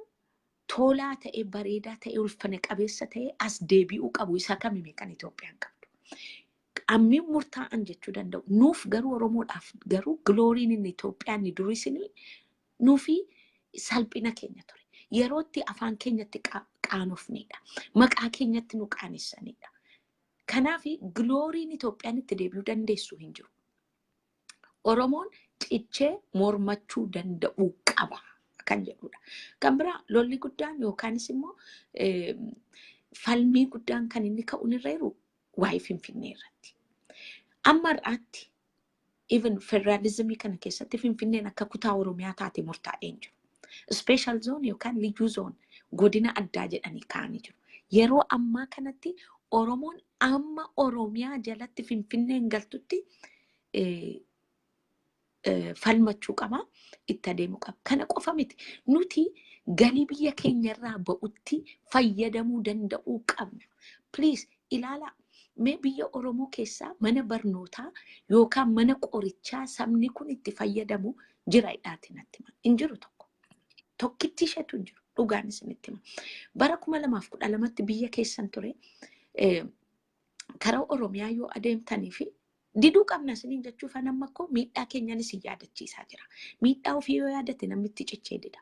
tolaa ta'e, bareedaa ta'e, ulfina qabeessa ta'e as deebi'uu qabu isa kamime kan Itoophiyaan qabdu? Ammiin murtaa'an jechuu danda'u. Nuuf garuu, Oromoodhaaf garuu, gloryn inni Itoophiyaan inni durisinii nuufi salphina keenya ture. Yeroo itti afaan keenyatti qaanofnedha. Maqaa keenyatti nu qaanessanidha. Kanaaf gloryn Itoophiyaan itti deebi'uu dandeessu hin jiru. Oromoon cichee mormachuu danda'uu qaba kan jedhudha. Kan biraa, lolli guddaan yookaanis immoo falmii guddaan kan inni ka'uun irra jiru waa'ee Finfinnee irratti. Amma har'aatti even federaalizimii kana keessatti Finfinneen akka kutaa Oromiyaa taate murtaa'ee hin jiru. Special zone yookaan liyyuu zone, godina addaa jedhanii kaa'anii jiru. Yeroo ammaa kanatti Oromoon amma Oromiyaa jalatti Finfinneen galtutti falmachuu qaba, itti adeemuu qaba. Kana qofa miti. Nuti galii biyya keenyarraa ba'utti fayyadamuu danda'uu qabna. Please ilaalaa. Mee biyya Oromoo keessaa mana barnootaa yookaan mana qorichaa sabni kun itti fayyadamu jira hidhaati natti hima. Hin jiru tokko. Tokkitti isheetu hin jiru. Dhugaan isinitti hima. Bara 2012tti biyya keessan ture. Karaa Oromiyaa yoo adeemtanii fi diduu qabna isiniin jechuuf, amma koo miidhaa keenyan isin yaadachiisaa jira. Miidhaa ofii yoo yaadate namni cichee dida.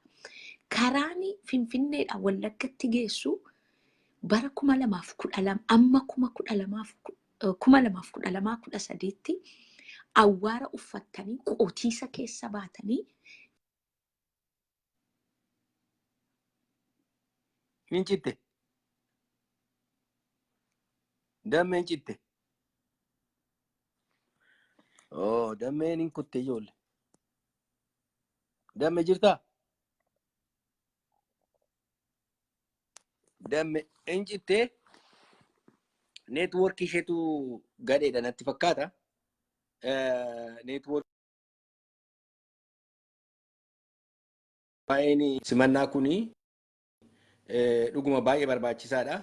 Karaan Finfinneedha Wallaggatti geessu bara 2012 amma 2012, 13tti awwaara uffattanii qotiisa keessa baatanii Hin citte. Dammeen citte. Oo, dammeen hin kutte ijoollee. Damme jirtaa? Damme hin citte. Networkii isheetu gadheedha natti fakkaata. Networkii waa'een simannaa kuni dhuguma baay'ee barbaachisaadha.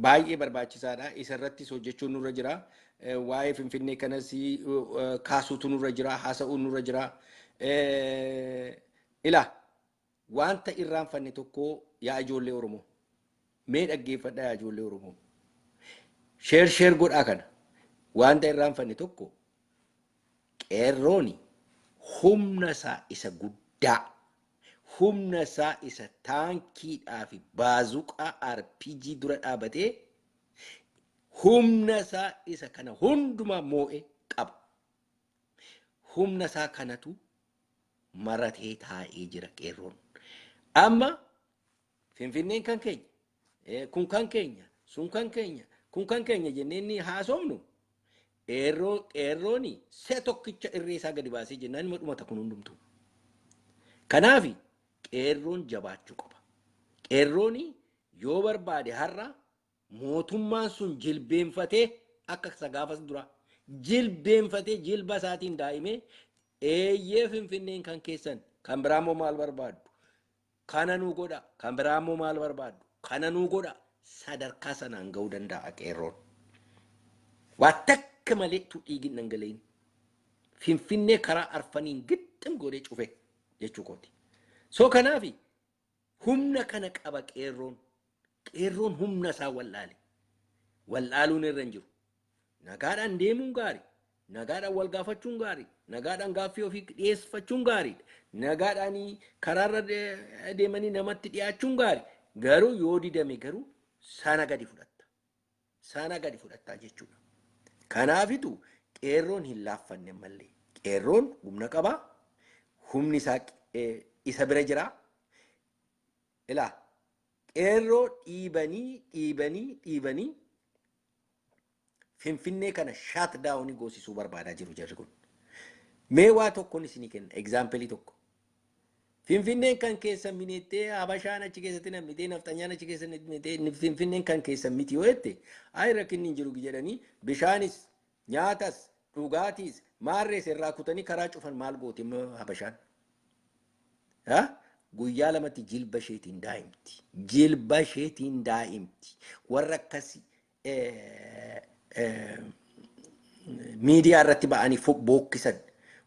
Baay'ee barbaachisaadha. Isarrattis hojjechuun nurra jira. Waa'ee Finfinnee kanas kaasuutu nurra jira. Haasa'uun nurra jira. Ilaa, wanta irraanfanne tokko, yaa ijoollee Oromoo. Mee dhaggeeffadhaa, yaa ijoollee Oromoo. Share share godhaa kana. Wanta irraanfanne tokko, qeerrooni humna isaa isa guddaa, humna isaa isa taankiidhaa fi baazuqaa RPG dura dhaabatee humna isaa isa kana hundumaa moo'e qaba. Humna isaa kanatu maratee taa'ee jira qeerroon. Amma Finfinneen kan keenya, kun kan keenya, sun kan keenya, kun kan keenya jennee inni haasofnu, qeerrooni si'a tokkicha irree isaa gadi baasee jennaan ima dhumata kun hundumtuu. Kanaaf qeerroon jabaachuu qaba. Qeerrooni yoo barbaade har'a mootummaan sun jilbeenfatee, akka isa gaafas dura jilbeenfatee, jilba isaatiin daa'imee, "Eeyyee, Finfinneen kan keessan, kan biraa immoo maal barbaaddu? Kana nuu godha, kan biraa immoo maal barbaaddu? Kana nuu godha," sadarkaa sanaan ga'uu danda'a qeerroon. Waa takka malee tu dhiigin dhangala'in. Finfinnee karaa arfaniin gixxim godhee cufe jechuu kooti. So kanaaf humna kana qaba qeerroon. Qeerroon humna isaa wallaale. Wallaaluun irra hin jiru. Nagaadhaan deemuun gaarii. Nagaadhaan wal gaafachuun gaarii. Nagaadhaan gaaffii ofii dhiyeeffachuun gaariidha. Nagaadhaan karaarra deemanii namatti dhiyaachuun gaarii. Garuu yoo didame garuu sana gadi fudhatta. Sana gadi fudhattaa jechuudha. Kanaafitu qeerroon hin laaffanne mallee. Qeerroon humna qabaa. Humni isaa isa bira jira. Ilaa, qeerroo dhiibanii dhiibanii dhiibanii Finfinnee kana shut down goosisuu barbaadaa jiru jarri kun. Mee waa tokkoon isinii kenna, example tokko. Finfinneen kan keessa minettee, Habashaan achi keessatti nammitee, nafxanyaan achi keessa nammitee, Finfinneen kan keessa miti yoo jette, ayi rakkinni hin jiru jedhanii bishaanis, nyaatas, dhugaatiis, maarrees irraa kutanii karaa cufan, maal gooti Habashaan? Guyyaa 2tti jilba isheetiin daa'imti. Jilba isheetiin daa'imti. Warra akkasii miidiyaa irratti ba'anii bookkisan,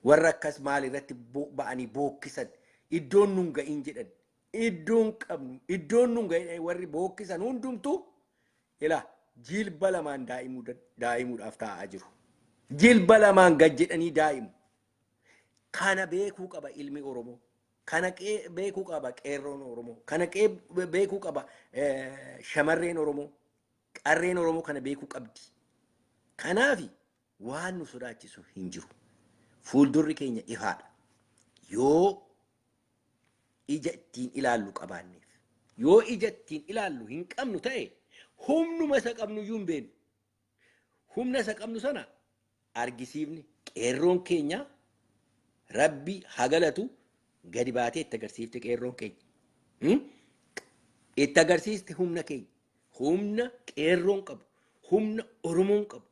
warra akkas maal irratti ba'anii bookkisan, iddoon nun ga'in jedhan, iddoon qabnu iddoon nun ga'in, warri bookkisan hundumtuu ilaa Jilba lamaan daa'imuu daa'imuudhaaf taa'aa jiru. Jilba lamaan gad jedhanii daa'imu. Kana beekuu qaba ilmi Oromoo. Kana beekuu qaba qeerroon Oromoo. Kana beekuu qaba shamarreen Oromoo. Qarreen Oromoo kana beekuu qabdi. Kanaafi waan nu sodaachisu hin jiru. Fuuldurri keenya ifaadha. Yoo ija ittiin ilaallu qabaanneef. Yoo ija ittiin ilaallu hin qabnu ta'e, humnuma isa qabnu iyyuu hin beeknu. Humna isa qabnu sana argisiifne. Qeerroon keenya, Rabbi haa galatu, gadi baatee itti agarsiifte qeerroon keenya. Itti agarsiiste humna keenya. Humna qeerroon qabu, humna Oromoon qabu,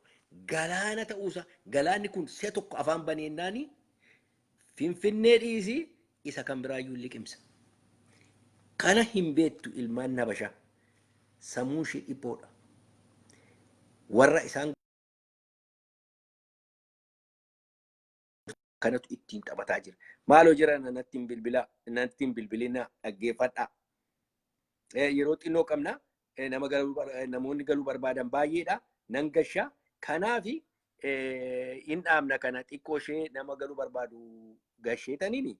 galaana ta'uusaa, galaanni kun si'a tokko afaan baneennaanii Finfinnee dhiisii isa kan biraayyuu liqimsa. Kana hin beektu ilmaan Habashaa. Sammuun ishee dhiphoodha. Warra isaan kanatu ittiin taphataa jira. Maaloo jira, natti hin bilbilaa, natti hin bilbilinaa, dhaggeeffadhaa. Yeroo xinnoo qabna. Nama galuu, namoonni galuu barbaadan baay'eedha. Nan gashaa. Kanaafi hin dhaabna kana, xiqqoo ishee nama galuu barbaadu gasheetaniini.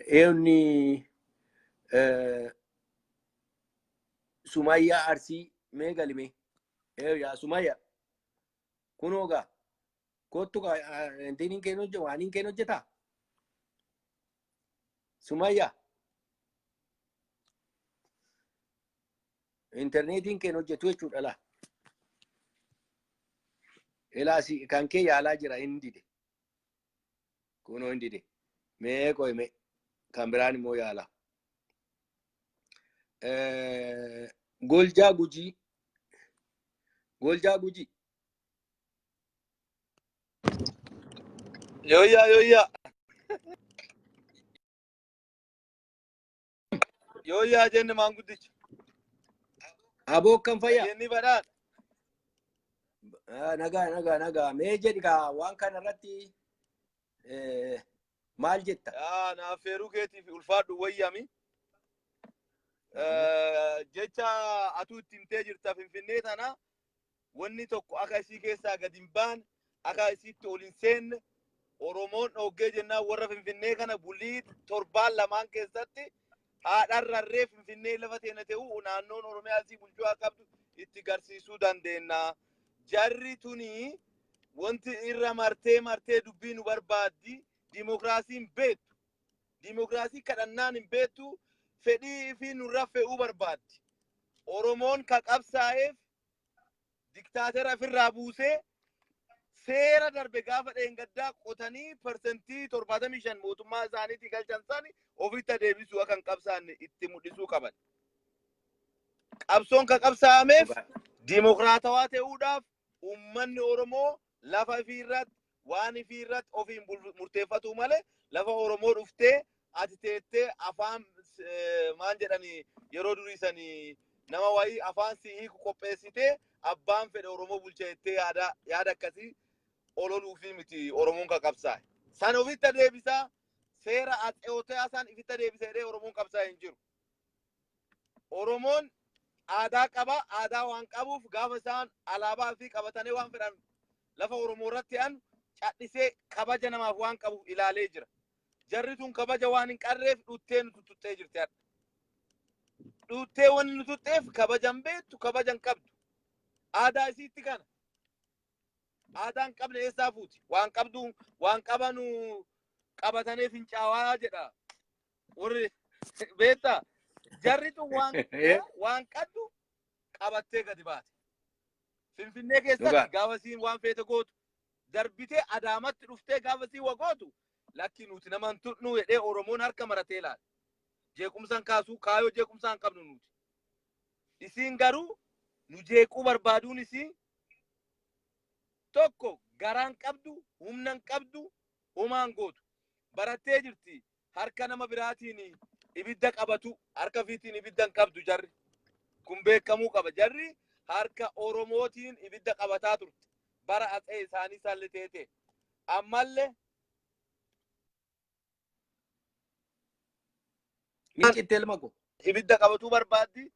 Eenyuni Sumayyaa Arsii, mee galime. Yaa Sumayyaa, kunoo gaa kottu gaa, intiin keen hojjeta, waan keen hojjetaa. Sumayyaa, intarneetiin keen hojjetu jechuudha laa. Ilaasi, kan kee yaalaa jira, hin dide. Kunoo hin dide. Mee qoy, mee kan biraan immoo yaala. Goljaa Gujii. Goljaa Gujii. Yooyyaa, yooyyaa. Yooyyaa jenne, maanguddicha. Aboo, akkam fayyaa? Nageenyi badhaadha. Ah, nagaa, nagaa, nagaa. Mee jedhi gaa, waan kana irratti maal jetta? Yaa, naaf feeruu keetiif ulfaadhu, wayyami. Jecha atuu itti himtee jirta, Finfinnee tana wanni tokko akka isii keessaa gad hin baane, akka isiitti ol hin seenne Oromoon dhoggee jennaan, warra Finfinnee kana bulii torbaan lamaan keessatti haadharrarree Finfinnee lafa teena ta'u, naannoon Oromiyaa isii bulchuu akka qabdu itti garsiisuu dandeenya. Jarri tuni wanti irra martee martee dubbii nu barbaaddi. Dimokiraasiin beektu. Dimokiraasii kadhannaan hin beektu. Fedhii fi nurra fe'uu barbaaddi. Oromoon ka qabsaa'eef diktaatera ofirraa buusee, seera darbe gaafa dheengaddaa qotanii 75% mootummaa isaaniitii galchan sani ofitti deebisuu akka hin qabsaanne itti mul'isuu qaban. Qabsoon ka qabsaa'ameef dimokiraatawaa ta'uudhaaf, uummanni Oromoo lafa ifii irratti, waan ifii irratti ofiin murteeffatu malee, lafa Oromoo dhuftee ati teettee afaan maan jedhanii, yeroo durii sanii nama wayii afaan si hiiku qopheessitee abbaan fedhe Oromoo bulcha jettee yaada akkasii ololuufii miti Oromoon ka qabsaa'e. San ofitti deebisaa, seera atseewotaa san ofitti deebisa jedhee Oromoon qabsaa'e hin jiru. Oromoon aadaa qaba. Aadaa waan qabuuf, gaafa isaan alaabaa fi qabatanii waan fedhan lafa Oromoo irratti an cadhisee kabaja namaaf waan qabuuf ilaalee jira. Jarri tun kabaja waan hin qarreef dhuttee nu tuttuttee jirti hadha. Dhuttee wanni nu tutteef kabaja hin beektu, kabaja hin qabdu. Aadaa isiitti kana. Aadaa hin qabne eessaa fuuti? Waan qabdu, waan qabanu qabatanii fincaawaa jedha. Warri beektaa? Jarri tun waan qabdu qabattee gadi baate. Finfinnee keessatti gaafa isiin waan feete gootu, darbitee Adaamatti dhuftee gaafa isiin wa gootu, lakki nuti nama hin tuqnu jedhee Oromoon harka maratee ilaala. Jeequmsaan kaasuu kaayoo jeequmsaa hin qabnu nuti. Isiin garuu nu jeequu barbaaduun isii tokko garaan qabdu, humna hin qabdu, homaan gootu. Barattee jirti harka nama biraatiin ibidda qabatu, harka ofiitiin ibidda hin qabdu jarri. Kun beekamuu qaba. Jarri harka Oromootiin ibidda qabataa turte. Bara atsee isaanii salli teete. Ammallee Ni citte, ilma koo. ibidda qabatuu barbaaddi.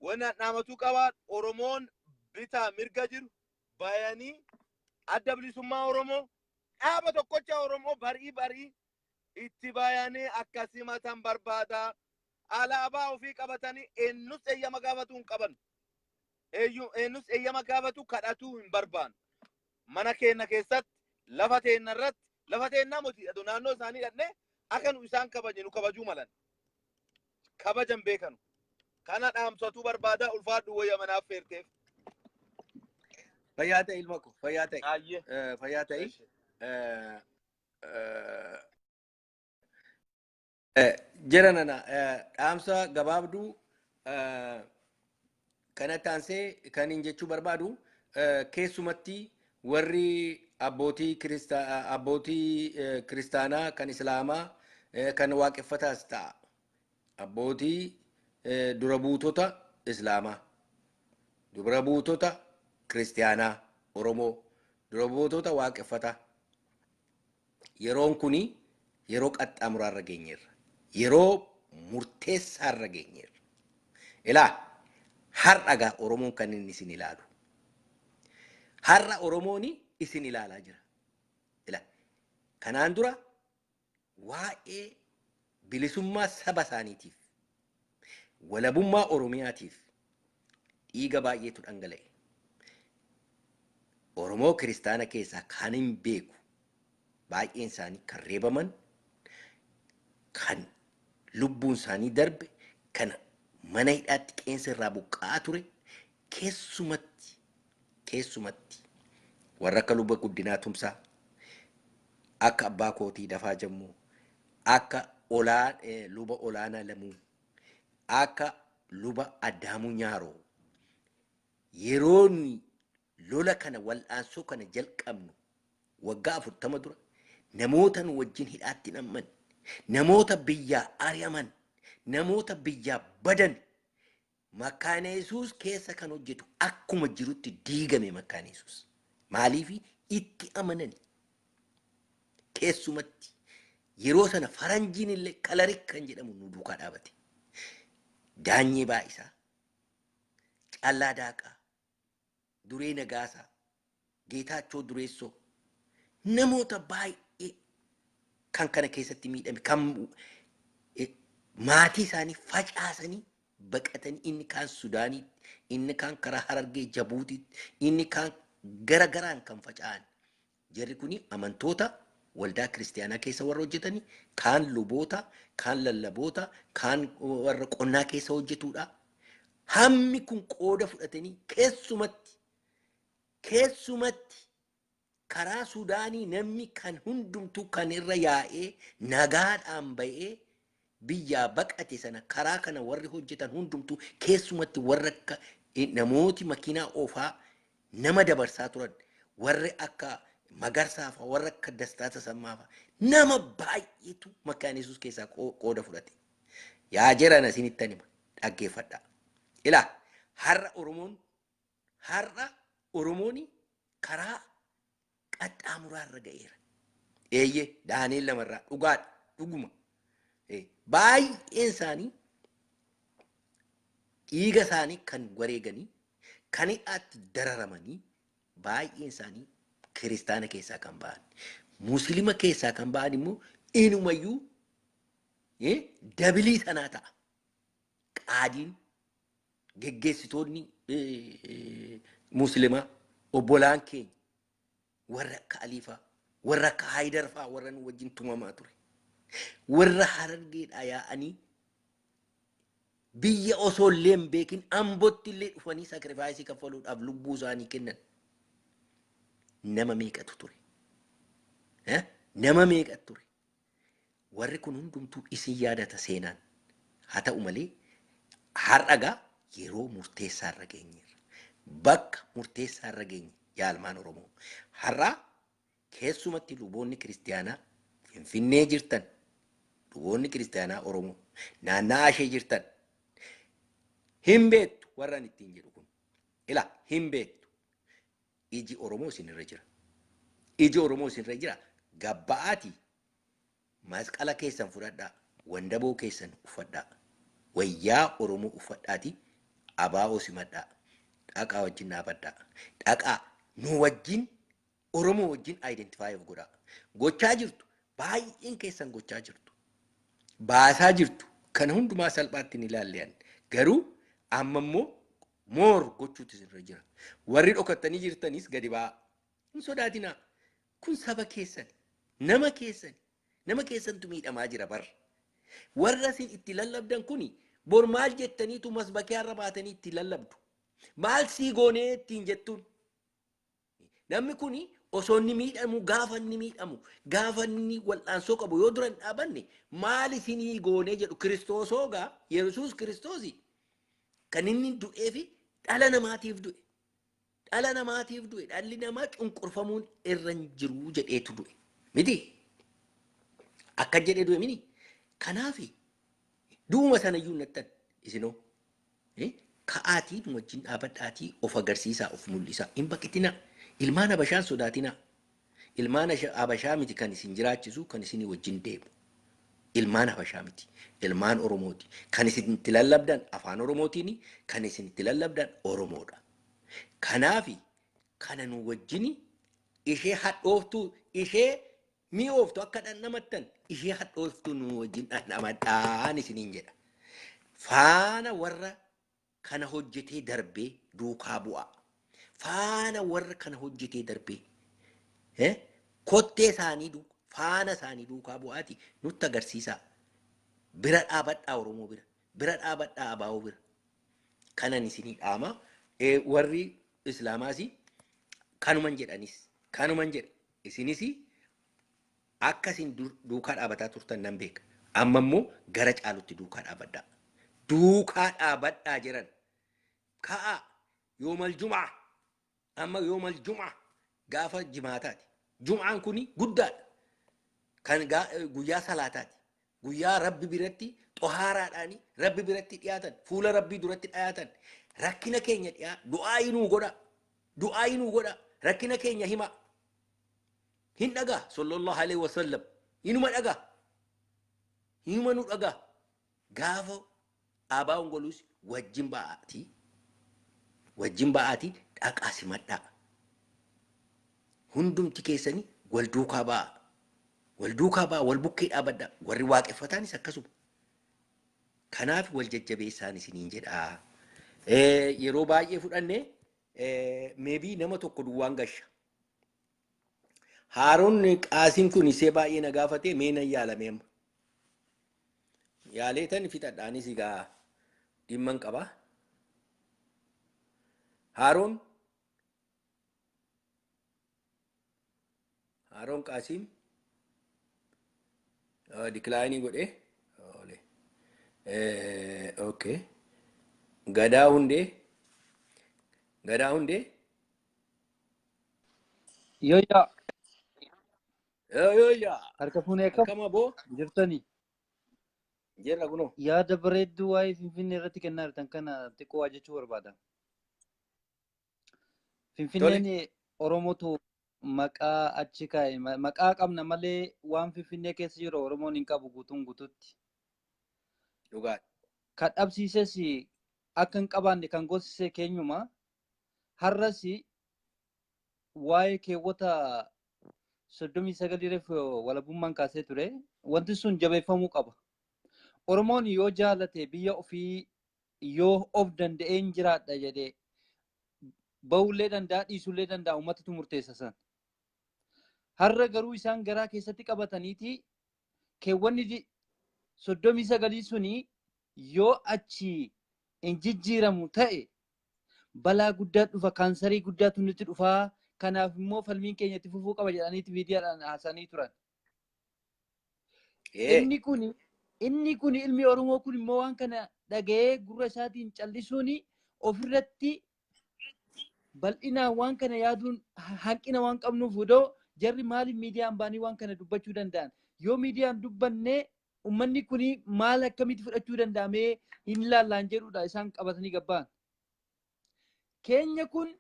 Wanni an dhaamatuu qabaa Oromoon bitaa mirga jiru bayanii Adda Bilisummaa Oromoo dhaaba tokkocha Oromoo barii barii itti bayanii akka simatan barbaada. Alaabaa ofii qabatanii eenyus eeyyama gaafatuu hin qaban. Eenyus eeyyama gaafatu kadhatuu hin barbaannu. Mana keenya keessatti, lafa teenya irratti, lafa teennaa miti adoo naannoo isaanii dhaqnee akka nu isaan kabaje nu kabajuu malan. Kabajan beekanu. Kana dhaamsatuu barbaada. Ulfaadhu wayya manaaf feerteef. Fayyaa ta'e ilma ko, fayyaa ta'e. Ayyee. Fayyaa ta'e. Jara nana, dhaamsa gabaabduu kanatti aansee kan hin jechuu barbaadu, keessumatti warri abbootii kiristaanaa, kan islaamaa, kan waaqeffataas ta'a. Abbootii dura buutota islaamaa, dura buutota kiristaanaa Oromoo, dura buutota waaqeffataa. Yeroon kuni yeroo qaxxaamuraarra geenyeerra. Yeroo murteessaarra geenyeerra. Ilaa, har'a gaa Oromoon kan inni isin ilaalu. Har'a Oromoon isin ilaalaa jira. Ilaa, kanaan dura waa'ee bilisummaa saba isaaniitiif, walabummaa Oromiyaatiif dhiiga baay'eetu dhangala'e. Oromoo kiristaana keessaa kan hin beeku baay'een isaanii kan reebaman, kan lubbuun isaanii darbe, kan mana hidhaatti qeensa irraa buqqa'aa ture, keessumatti warra akka Luba Guddinaa Tumsaa, akka abbaa kootii Dafaa Jammuu, akka olaa Luba Olaanaa Lamuu, akka Luba Addaamuu Nyaaroo, yeroo nuyi lola kana, wal'aansoo kana jalqabnu waggaa 40 dura, namoota nu wajjin hidhaatti namman, namoota biyyaa ari'aman, namoota biyyaa badan, Makkaana Yesuus keessa kan hojjetu akkuma jirutti diigame Makkaana Yesuus. Maaliif? Itti amanani. Keessumatti yeroo sana faranjiin illee kalarik kan jedhamu nu duukaa dhaabate. Daanyee Baa'isaa, Callaa Daaqaa, Duree Nagaasaa, Geetaachoo Dureessoo, namoota baay'ee kan kana keessatti miidhame, kan maatii isaanii facaasanii baqatanii, inni kaan Sudaaniitti, inni kaan karaa Harargee Jabuutiitti, inni kaan gara garaan kan faca'an. Jarri kuni amantoota waldaa kiristiyaanaa keessa warra hojjetanii, kaan luboota, kaan lallaboota, kaan warra qonnaa keessa hojjetudha. Hammi kun qooda fudhatanii keessumatti karaa Sudaanii namni kan hundumtuu kan irra yaa'ee nagaadhaan ba'ee biyyaa baqate sana, karaa kana warri hojjetan hundumtuu, keessumatti warra akka namooti makiinaa oofaa nama dabarsaa turan, warri akka Magarsaa fa'a, warra akka Dastaa Tasammaa fa'a, nama baay'eetu Makkaana Yesuus keessaa qooda fudhate. Yaa jiran, isinittan hima, dhaggeeffadhaa. Ilaa, har'a Oromoon karaa qaxxaamuraa irra ga'eera. Eeyyee, Daani'el lamarraa dhugaadha, dhuguma. Baay'een isaanii dhiiga isaanii kan wareeganii, kan hidhaatti dararamanii, baay'een isaanii kiristaana keessaa kan ba'an. Musliima keessaa kan ba'an immoo inumayyuu dabilii sanaa ta'a. Qaadiin geggeessitoonni musliimaa obbolaan keenya warra akka Aliifaa, warra akka Haayidar fa'aa, warra nu wajjin tumamaa ture. Warra Harargeedhaa yaa'anii biyya osoo illee hin beekin Ambotti illee dhufanii sacrifice kaffaluudhaaf lubbuu isaanii kennan. Nama meeqatu ture? Nama meeqatu ture? Warri kun hundumtuu isin yaadata seenaan. Haa ta'u malee, har'a gaa yeroo murteessaa irra geenyeerra. Bakka murteessaa irra geenye, yaa ilmaan Oromoo. Har'a keessumatti luboonni kiristiyaanaa Finfinnee jirtan, luboonni kiristiyaanaa Oromoo naanna'aa ishee jirtan, hin beektu warra ani ittiin jedhu kun. Ilaa, hin beektu. Iji Oromoo isinirra jira. Iji Oromoo isinirra jira. Gabba'aatii masqala keessan fudhadhaa. Wandaboo keessan uffadhaa. Wayyaa Oromoo uffadhaatii. Abaa'oo simadhaa. Dhaqaa wajjin dhaabadhaa. Dhaqaa nu wajjin, Oromoo wajjin identify of godhaa. Gochaa jirtu. Baay'een keessan gochaa jirtu. Baasaa jirtu. Kana hundumaa salphaatti hin ilaalle ani. Garuu amma immoo more gochuutu isinirra jira. Warri dhokattanii jirtanis gadi ba'aa. Hin sodaatinaa. Kun saba keessan. Nama keessan. Nama keessantu miidhamaa jira bar. Warra isin itti lallabdan kuni bor maal jettaniitu masbakiyaarra baatanii itti lallabdu? Maal sii goonee ittiin jettuun? Namni kuni osoo inni miidhamu, gaafa inni miidhamu, gaafa inni wal'aansoo qabu yoo dura hin dhaabanne, maal isinii goonee jedhu. Kiristoosoo gaa Yesuus Kiristoosi kan inni du'ee fi dhala namaatiif du'e. Dhala namaatiif du'e. Dhalli namaa cunqurfamuun irra hin jiru jedheetu du'e. Miti? Akka jedhee du'e mini? Kanaaf du'uma sanayyuu nattan isinoo. Ka'aatii nu wajjin dhaabadhaatii of agarsiisaa, of mul'isaa. Hin baqatinaa. Ilmaan Habashaan sodaatinaa. Ilmaan Habashaa miti kan isin jiraachisu, kan isinii wajjin deemu. Ilmaan Habashaa miti. Ilmaan Oromooti. Kan isin itti lallabdan afaan Oromootiin, kan isin itti lallabdan Oromoodha. Kanaafi kana nu wajjin ishee hadhooftuu, ishee mi'ooftu akka dhandhamattan, ishee hadhooftuu nu wajjin dhandhamadhaan isiniin jedha. Faana warra kana hojjetee darbee duukaa bu'aa. Faana warra kana hojjetee darbee kottee isaanii faana isaanii duukaa bu'aati nutti agarsiisaa. Bira dhaabadhaa Oromoo bira. Bira dhaabadhaa Abaa'oo bira. Kanan isinii dhaama. Warri Islaamaas kanuman jedhanis kanuman jedha. Isinis akka isin duukaa dhaabataa turtan nan beeka. Amma immoo gara caalutti duukaa dhaabadhaa. Duukaa dhaabadhaa jiran. Ka'aa yoomal jum'aa. Amma yoomal jum'aa gaafa jimaataati. Jum'aan kuni guddaadha. Kan guyyaa salaataati. Guyyaa Rabbi biratti xohaaraadhaani Rabbi biratti dhiyaatan, fuula Rabbii duratti dhiyaatan. Rakkina keenya dhiyaa du'aa inuu godha. Du'aa inuu godha. Rakkina keenya hima. Hin dhagaa sallallahu alaihi wasallam. Inuma dhagaa. Inuma nu dhagaa. Gaafa Abaa'oon golus wajjin ba'aatii. Wajjin ba'aatii dhaqaa simadhaa. Hundumti keessanii wal duukaa ba'aa. Wal duukaa ba'aa, wal bukkee dhaabadhaa. Warri waaqeffataanis akkasuma. Kanaaf wal jajjabeessaan isiniin jedhaa. Yeroo baay'ee fudhanne, maybe nama tokko duwwaan gasha. Haaroon Qaasiin kun isee baay'ee na gaafate, mee nan yaalame amma. Yaalee tan fixadhaanis egaa dhimman qaba. Haaroon Qaasiim decline godhee. Okay. Gadaa Hundee. Gadaa Hundee. Yooyyaa. Yooyyaa. Harka fuunee, akkam Akkam aboo? jirtanii? Jirra kunoo. Yaada bareedduu waa'ee Finfinnee irratti kennaa jirtan kana xiqqoo waa jechuu barbaada. Finfinneen Oromootu maqaa achi kaa'e. Maqaa qabna malee waan Finfinnee keessa jiru Oromoon hin qabu guutuun guututti. Dhugaadha. Kan dhabsiises, akka hin qabaanne kan goosise keenyuma. Har'as waa'ee keewwata 39 reef walabummaan kaasee ture. Wanti sun jabeeffamuu qaba. Oromoon yoo jaalate, biyya ofii yoo of danda'een jiraadha jedhee bahullee danda'a, dhiisullee danda'a, uummatatu murteessa san. Har'a garuu isaan garaa keessatti qabataniiti keewwanni 39 suni yoo achi hin jijjiiramu ta'e balaa guddaa dhufa, kaansarii guddaatu nutti dhufaa, kanaaf immoo falmiin keenya itti fufuu qaba jedhaniiti miidiyaadhaan haasanii turan. Inni kun ilmi Oromoo kun immoo waan kana dhaga'ee gurra isaatiin callisuun ofirratti bal'inaan waan kana yaaduun hanqina waan qabnuuf, odoo jarri maaliif miidiyaan baanii waan kana dubbachuu danda'an? Yoo miidiyaan dubbannee uummanni kun maal akkamitti fudhachuu danda'amee hin laallaan jedhudha isaan qabatanii gabba'an. Keenya kun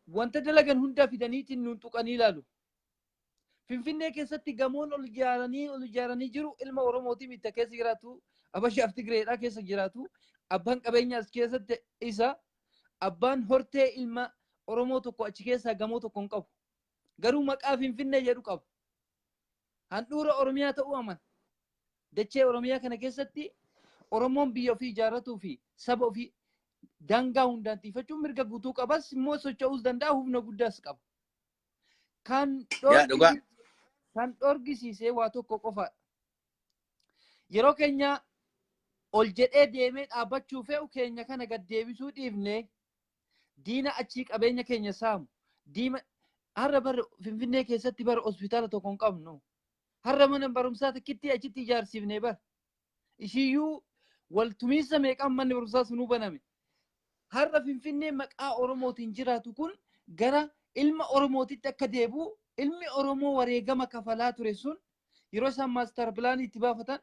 wanta dalagan hunda fidaniitiin nuun tuqanii ilaalu. Finfinnee keessatti gamoon ol ijaaranii jiru ilma Oromootii miti keessa jiraatu, Abashaaf Tigreedhaa keessa jiraatu. Abbaan qabeenyaa as keessatti isa. Abbaan hortee ilma Oromoo tokko achi keessaa gamoo tokko hin qabu. Garuu maqaa Finfinnee jedhu qaba. Handhuura Oromiyaa ta'uu amana. Dachee Oromiyaa kana keessatti Oromoon biyya ofii ijaarratuu fi saba ofii daangaa hundaan tiifachuun mirga guutuu qabas immoo socho'uus danda'a humna guddaas qaba. Kan Yaa dhugaa. kan dhorgisiisee waa tokko qofaadha. Yeroo keenya ol jedhee deemee dhaabbachuu fe'u keenya kana gad deebisuu dhiifnee diina achii qabeenya keenya saamu diima har'a bara Finfinnee keessatti bara hospitaala tokko hin qabnu. Har'a mana barumsaa takkitti achitti ijaarsifne bara. Ishiyyuu waltumiinsa meeqaan manni barumsaa sunuu baname. Har'a Finfinnee maqaa Oromootiin jiraatu kun gara ilma Oromootitti akka deebi'u ilmi Oromoo wareegama kafalaa ture sun yeroo isaan maastar pilaanii itti baafatan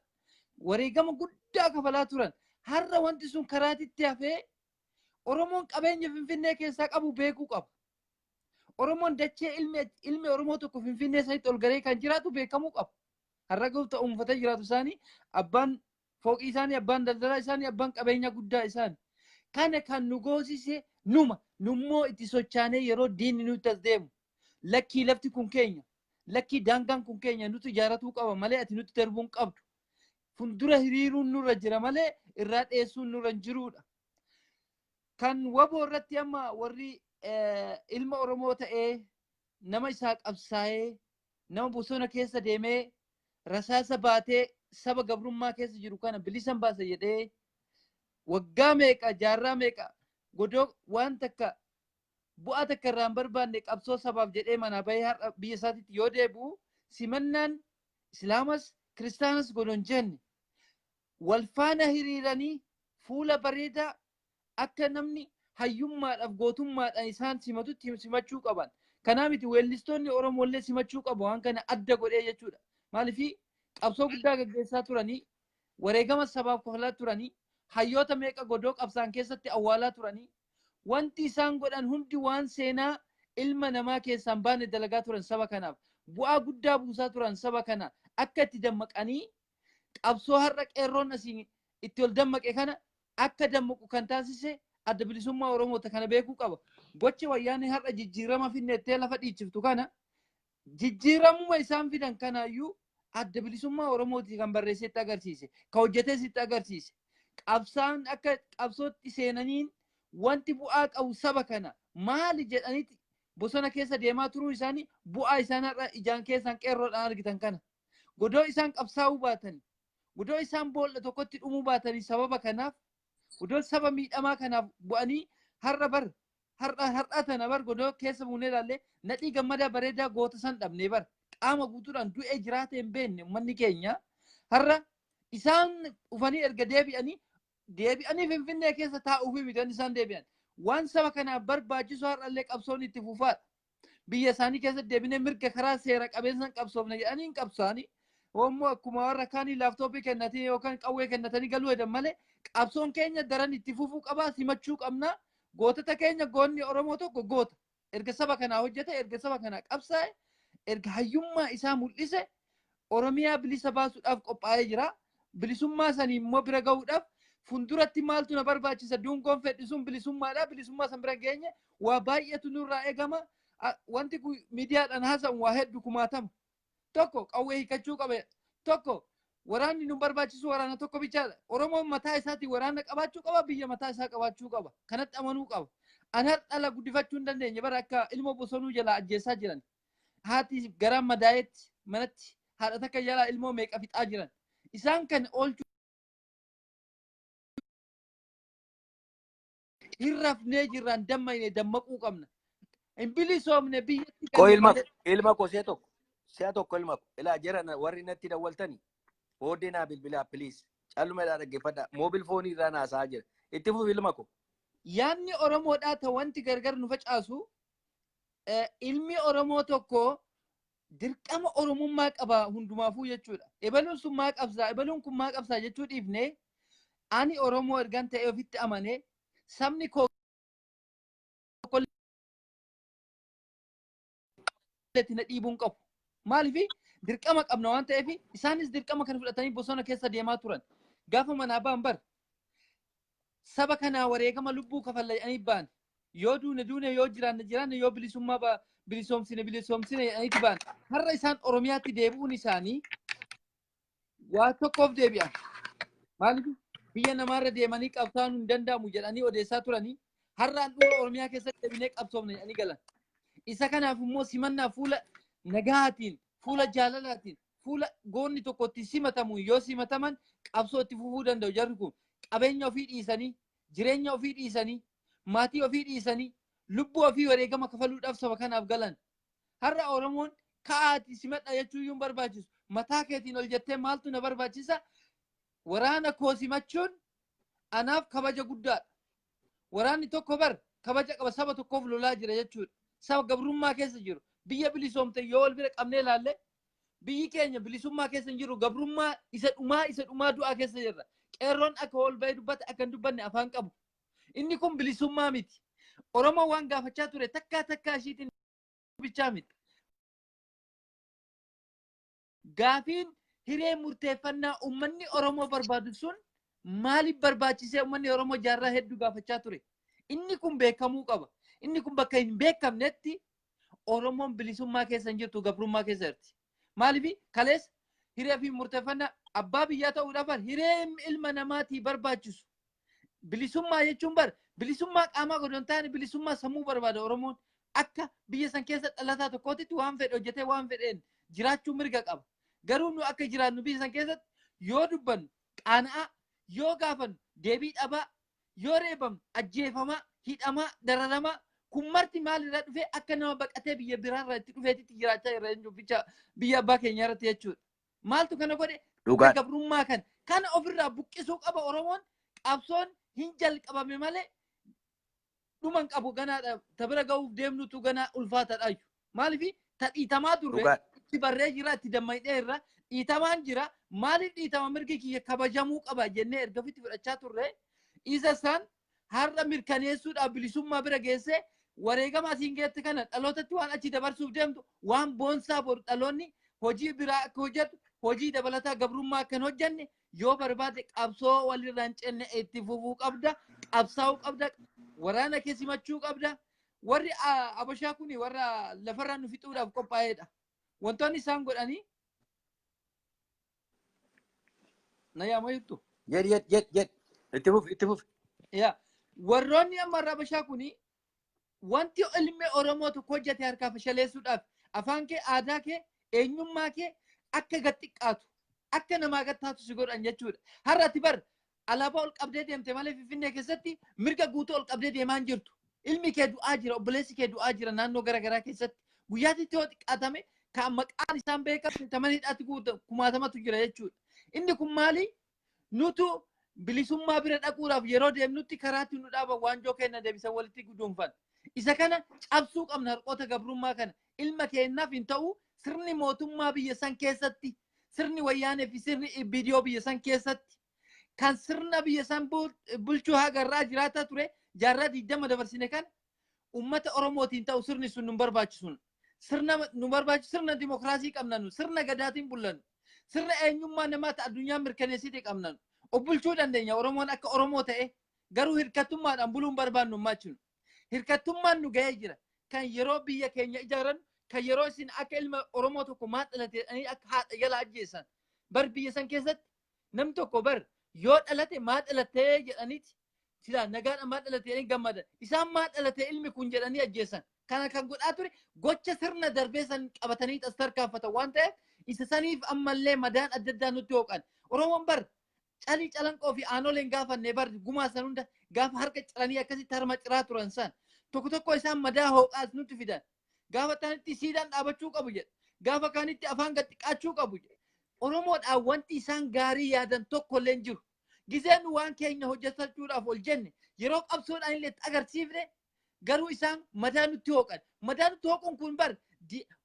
wareegama guddaa kafalaa turan. Har'a wanti sun karaatitti hafee Oromoon qabeenya Finfinnee keessaa qabu beekuu qaba. Oromoon dachee ilmi Oromoo tokko Finfinnee sanitti ol galee kan jiraatu beekamuu qaba. Har'a goofta uumfatee jiraatu isaanii abbaan fooqii isaanii, abbaan daldalaa isaanii, abbaan qabeenya guddaa isaanii. Kana kan nu goosise numa. Nummoo itti sochaanee yeroo diinni nutti as deemu. Lakkii lafti kun keenya. Lakkii daangaan kun keenya nuti ijaaratuu qaba malee ati nutti darbuu hin qabdu. Fuuldura hiriiruun nurra jira malee irraa dheessuun nurra hin jiruudha. Kan waboo irratti amma warri ilma Oromoo ta'ee nama isaa qabsaa'ee nama bosona keessa deemee rasaasa baatee saba gabrummaa keessa jiru kana bilisan baasa jedhee waggaa meeqa jaarraa meeqa godoo waan takka bu'aa takka irraa hin barbaanne qabsoo sabaaf jedhee manaa bahee har'a biyya isaatitti yoo deebi'u simannaan islaamas kiristaanas godoo hin jenne wal faana hiriiranii fuula bareedaa akka namni hayyummaadhaaf gootummaadhaan isaan simatutti simachuu qaban. Kanaa miti weellistoonni Oromoollee simachuu qabu waan kana adda godhee jechuudha. Maaliif qabsoo guddaa gaggeessaa turanii wareegama sabaaf kafalaa turanii hayyoota meeqa godoo qabsaan keessatti awwaalaa turanii wanti isaan godhan hundi waan seenaa ilma namaa keessaan baane dalagaa turan saba kanaaf bu'aa guddaa buusaa turan saba kana akka itti dammaqanii qabsoo har'a qeerroon asiin itti ol dammaqe kana akka dammaqu kan taasise adda bilisummaa Oromoota kana beekuu qaba. Gocha wayyaanee har'a jijjiirama finnettee lafa dhiichiftu kana jijjiiramuma isaan fidan kanaayyuu adda bilisummaa Oromooti kan barreessetti agarsiise, kan hojjetes itti agarsiise. Qabsaan akka qabsootti seenaniin wanti bu'aa qabu saba kana maali jedhaniiti bosona keessa deemaa turuu isaanii bu'aa isaan har'a ijaan keessaan qeerroodhaan argitan kana. Godoo isaan qabsaa'uu baatan, godoo isaan boolla tokkotti dhumuu baatanii sababa kanaaf, godoo saba miidhamaa kanaaf bu'anii har'a bar har'a har'a tana bar godoo keessa buunee ilaallee nadhii gammadaa bareedaa goota san dhabnee bar qaama guutuudhaan du'ee jiraate hin beekne uummanni keenya har'a isaan dhufanii erga deebi'anii deebi'anii Finfinnee keessa taa'uufi miti wanni isaan deebi'an. Waan saba kanaaf barbaachisu har'allee qabsoon itti fufaadha. Biyya isaanii keessatti deebinee mirga karaa seera qabeessaan qabsoofna jedhanii hin qabsaanii. Hoommoo akkuma warra kaanii laaptooppii kennatanii yookaan qawwee kennatanii galuu hedan malee qabsoon keenya daran itti fufuu qabaa simachuu qabna. Gootota keenya goonni Oromoo tokko goota. Erga saba kanaa hojjete, erga saba kanaa qabsaa'e, erga hayyummaa isaa mul'ise Oromiyaa bilisa baasuudhaaf qophaa'ee jira. Bilisummaa sanii immoo bira gahuudhaaf fuulduratti maaltu na barbaachisa dungoon fedhi sun bilisummaadha. Bilisummaa san bira geenye waa baay'eetu nurraa eegama. Wanti miidiyaadhaan haasa'u waa hedduu kumaatama. Tokko qawwee hiikachuu qaba. Tokko waraanni nu barbaachisu waraana tokko bichaadha. Oromoon mataa isaatiin waraana qabaachuu qaba, biyya mataa isaa qabaachuu qaba. Kanatti amanuu qaba. An har'a dhala guddifachuu hin dandeenye bara akka ilma bosonuu jalaa ajjeesaa jiran. Haati garaan madaa'etti manatti haadha takka jalaa ilmoo meeqa fixaa jiran. Isaan kan oolchuu hin rafnee jirraan dammaqne dammaquu qabna. Hin bilisoomne biyyatti Koo galle ilma malee. Ilma koo si'a tokko ilma koo ilaa jara warri natti dawwaltani booddee naa bilbilaa, please, calluma ilaa dhaggeeffadha, mobile phone irraa naasaa jira. Itti fufi, ilma koo. Yaadni Oromoodhaa ta wanti gargar nu facaasu ilmi Oromoo tokko dirqama Oromummaa qaba hundumaafuu jechuudha. Ebaluun sun maa qabsaa, ebaluun kun maa qabsaa jechuu dhiifnee ani Oromoo ergan ta'ee ofitti amanee sabni koo tokkollee na dhiibuu hin qabu. Maaliif dirqama qabna waan ta'eef isaanis dirqama kana fudhatanii bosona keessa deemaa turan. Gaafa manaa ba'an bar Saba kanaa wareegama lubbuu kafalla jedhanii ba'an. Yoo duune duune, yoo jiraanne jiraanne, yoo bilisummaa bilisoomsine bilisoomsine jedhaniiti ba'an. Har'a isaan Oromiyaatti deebi'uun isaanii waa tokkoof deebi'an. Maaliif biyya namaarra deemanii qabsaa'uun hin danda'amu jedhanii odeessaa turanii, har'aan handhuura Oromiyaa keessatti deebinee qabsoofne jedhanii galan. Isa kanaaf immoo simannaa fuula nagahaatiin, fuula jaalalaatiin, fuula goonni tokko itti simatamu yoo simataman qabsoo itti fufuu danda'u. Jarri kun qabeenya ofii dhiisanii, jireenya ofii dhiisanii, maatii ofii dhiisanii, lubbuu ofii wareegama kafaluudhaaf saba kanaaf galan. Har'a Oromoon ka'aati simadha jechuu iyyuu hin barbaachisu. Mataa keetiin ol jettee maaltu na barbaachisa? Waraana koo simachuun anaaf kabaja guddaadha. Waraanni tokko bar kabaja qaba, saba tokkoof lolaa jira jechuudha. Saba gabrummaa keessa jiru. Biyya bilisoomte yoo wal bira qabnee ilaalle, biyyi keenya bilisummaa keessa hin jiru, gabrummaa isa dhumaa, isa dhumaa du'aa keessa jirra. Qeerroon akka ol bahee dubbate akka hin dubbanne afaan qabu. Inni kun bilisummaa miti. Oromoo waan gaafachaa ture takkaa takkaa ishiitiin bichaa miti. Gaafiin hiree murteeffannaa uummanni Oromoo barbaadu sun maaliif barbaachisee? Uummanni Oromoo jaarraa hedduu gaafachaa ture. Inni kun beekamuu qaba. Inni kun bakka hin beekamnetti Oromoon bilisummaa keessa hin jirtu, gabrummaa keessa jirti. Maaliif kaleessa hiree fi murteeffannaa abbaa biyyaa ta'uudhaaf hiree ilma namaatii barbaachisu? Bilisummaa jechuun bar bilisummaa qaamaa godhan taane, bilisummaa sammuu barbaada Oromoon. Akka biyya san keessa dhalataa tokkootitti waan fedhe hojjetee waan fedheen jiraachuu mirga qaba. Garuu nu akka jiraannu biyya san keessatti yoo dubbannu qaana'aa, yoo gaafannu deebii dhabaa, yoo reebamnu ajjeefamaa, hidhamaa, dararamaa, kun marti maalirraa dhufee? Akka nama baqatee biyya biraarraa itti dhufeetitti jiraachaa jirra jechuudha biyya abbaa keenya irratti jechuudha. Maaltu kana godhe? Dhugaadha. Gabrummaa kana ofirraa buqqisuu qaba Oromoon. Qabsoon hin jalqabame malee dhuman qabu ganaadha. Ta bira ga'uuf deemnutu ganaa ulfaataadha. Maaliif ta dhiitamaa turre itti barree jira, itti dammaqnee irra dhiitamaan jira. Maaliif dhiitama? Mirgi kiyya kabajamuu qaba jennee erga ofitti fudhachaa turre, isa san har'a mirkaneessuudhaaf bilisummaa bira geessee wareegama asiin geette kana dhalootatti waan achi dabarsuuf deemtu waan boonsaa, boru dhaloonni hojii biraa akka hojjetu, hojii dabalataa gabrummaa akka hin hojjenne yoo barbaade, qabsoo walirraa hin cinne itti fufuu qabda, qabsaa'uu qabda, waraana kee simachuu qabda. Warri Abashaa kun warra lafarraa nu fixuudhaaf qophaa'edha. Wantoonni isaan godhanii na yaama jirtu. Jedhi, jedhi, jedhi, jedhi. Itti fufi, itti fufi. Yaa, warroonni amma warra Abashaa kuni wanti ilmi Oromoo tokko hojjete harkaa fashaleessuudhaaf, afaan kee, aadaa kee, eenyummaa kee akka gad xiqqaatu, akka namaa gad taatu si godhan jechuudha. Har'a ati bar alaabaa ol qabdee deemte malee Finfinnee keessatti mirga guutuu ol qabdee deemaa hin jirtu. Ilmi kee du'aa jira, obboleessi kee du'aa jira naannoo garaagaraa keessatti. Guyyaatti yoo xiqqaatame kan maqaan isaan beekamu taman hidhaatti kumaatamatu jira jechuudha. Inni kun maali? Nutu bilisummaa bira dhaquudhaaf yeroo deemnutti karaatti nu dhaaban, waanjoo keenya deebisan, walitti guduunfan. Isa kana cabsuu qabna, harqoota gabrummaa kana. Ilma keenyaaf hin ta'u sirni mootummaa biyya san keessatti, sirni wayyaanee fi sirni biidiyoo biyya san keessatti kan sirna biyya san bulchuu haga irraa jiraataa ture jaarraa 20 dabarsine kana ummata Oromootiin ta'u sirni sun nu barbaachisu. Sirna nu barbaachisu sirna dimokiraasii qabna nu, sirna gadaatiin bullannu. Sirna eenyummaa namaa ta addunyaan mirkaneessite qabna nu. Of bulchuu dandeenya Oromoon akka Oromoo ta'e, garuu hirkattummaadhaan buluun barbaannu ammaa jechuudha. Hirkattummaan nu ga'ee jira. Kan yeroo biyya keenya ijaaran, kan yeroo isin akka ilma Oromoo tokko maal dhalate jedhanii akka haadha jala ajjeesan. Bar biyya san keessatti namni tokko bar yoo dhalate maa dhalatee jedhaniiti silaa nagaadhaan maa dhalate jedhanii gammadan. Isaan maa dhalate ilmi kun jedhanii ajjeesan. Kana kan godhaa ture gocha sirna darbee san qabatanii as tarkaanfatan waan ta'eef, isa saniif ammallee madaan adda addaa nutti hooqan. Oromoon bar calii calanqoo fi aanoleen gaafanne bar gumaa san hunda gaafa harka ciranii akkasitti harma ciraa turan san tokko tokko isaan madaa hooqaas nutti fidan. Gaafa kaanitti siidaan dhaabachuu qabu jedha. Gaafa kaanitti afaan gad xiqqaachuu qabu jedha. Oromoodhaan wanti isaan gaarii yaadan tokko illee hin jiru. Gizeen waan keenya hojjetachuudhaaf ol jenne, yeroo qabsoodhaan illee itti agarsiifne, garuu isaan madaa nutti hooqan. Madaa nutti hooquun kun bar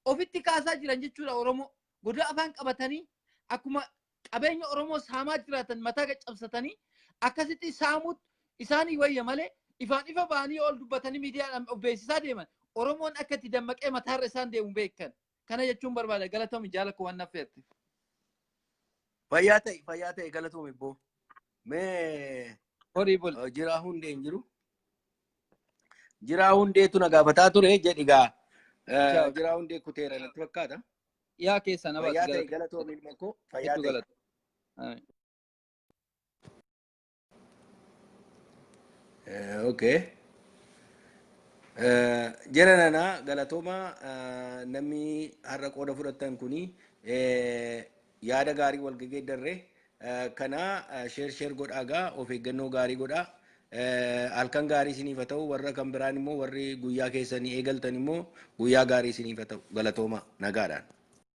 ofitti kaasaa jiran jechuudha Oromoo. Godaa afaan qabatanii akkuma qabeenya Oromoo saamaa jiraatan mataa caccabsatanii akkasitti saamuut isaanii wayya malee, ifaan ifa ba'anii ol dubbatanii miidiyaadhaan of beeksisaa deeman. Oromoon akka itti dammaqee mataarra isaan deemu beekan. Kana jechuun barbaada. Galatoomi, jaala koo, waan naffeerte. Fayyaa ta'e, fayyaa ta'e, galatoomi ibboo. Mee Horii bul. Jiraa hundee hin jiru. Jiraa hundeetu na gaafataa ture jedhi gaa. Ciao. Jiraa hundee kuteera natti fakkaata. Yaa keessa na baasi. Fayyaa ta'e, galata. galatoomi ilma koo. Fayyaa Hedduu ta'e. galata. Amiin. Okay. Jara nana, galatooma. Namni har'a qooda fudhatan kuni yaada gaarii wal geeddarre kana share share godhaa gaa, of eeggannoo gaarii godhaa. Halkan gaarii isiniif haa ta'u. Warra kan biraan immoo, warri guyyaa keessanii eegaltan immoo, guyyaa gaarii isiniif haa ta'u. Galatooma, nagaadhaan.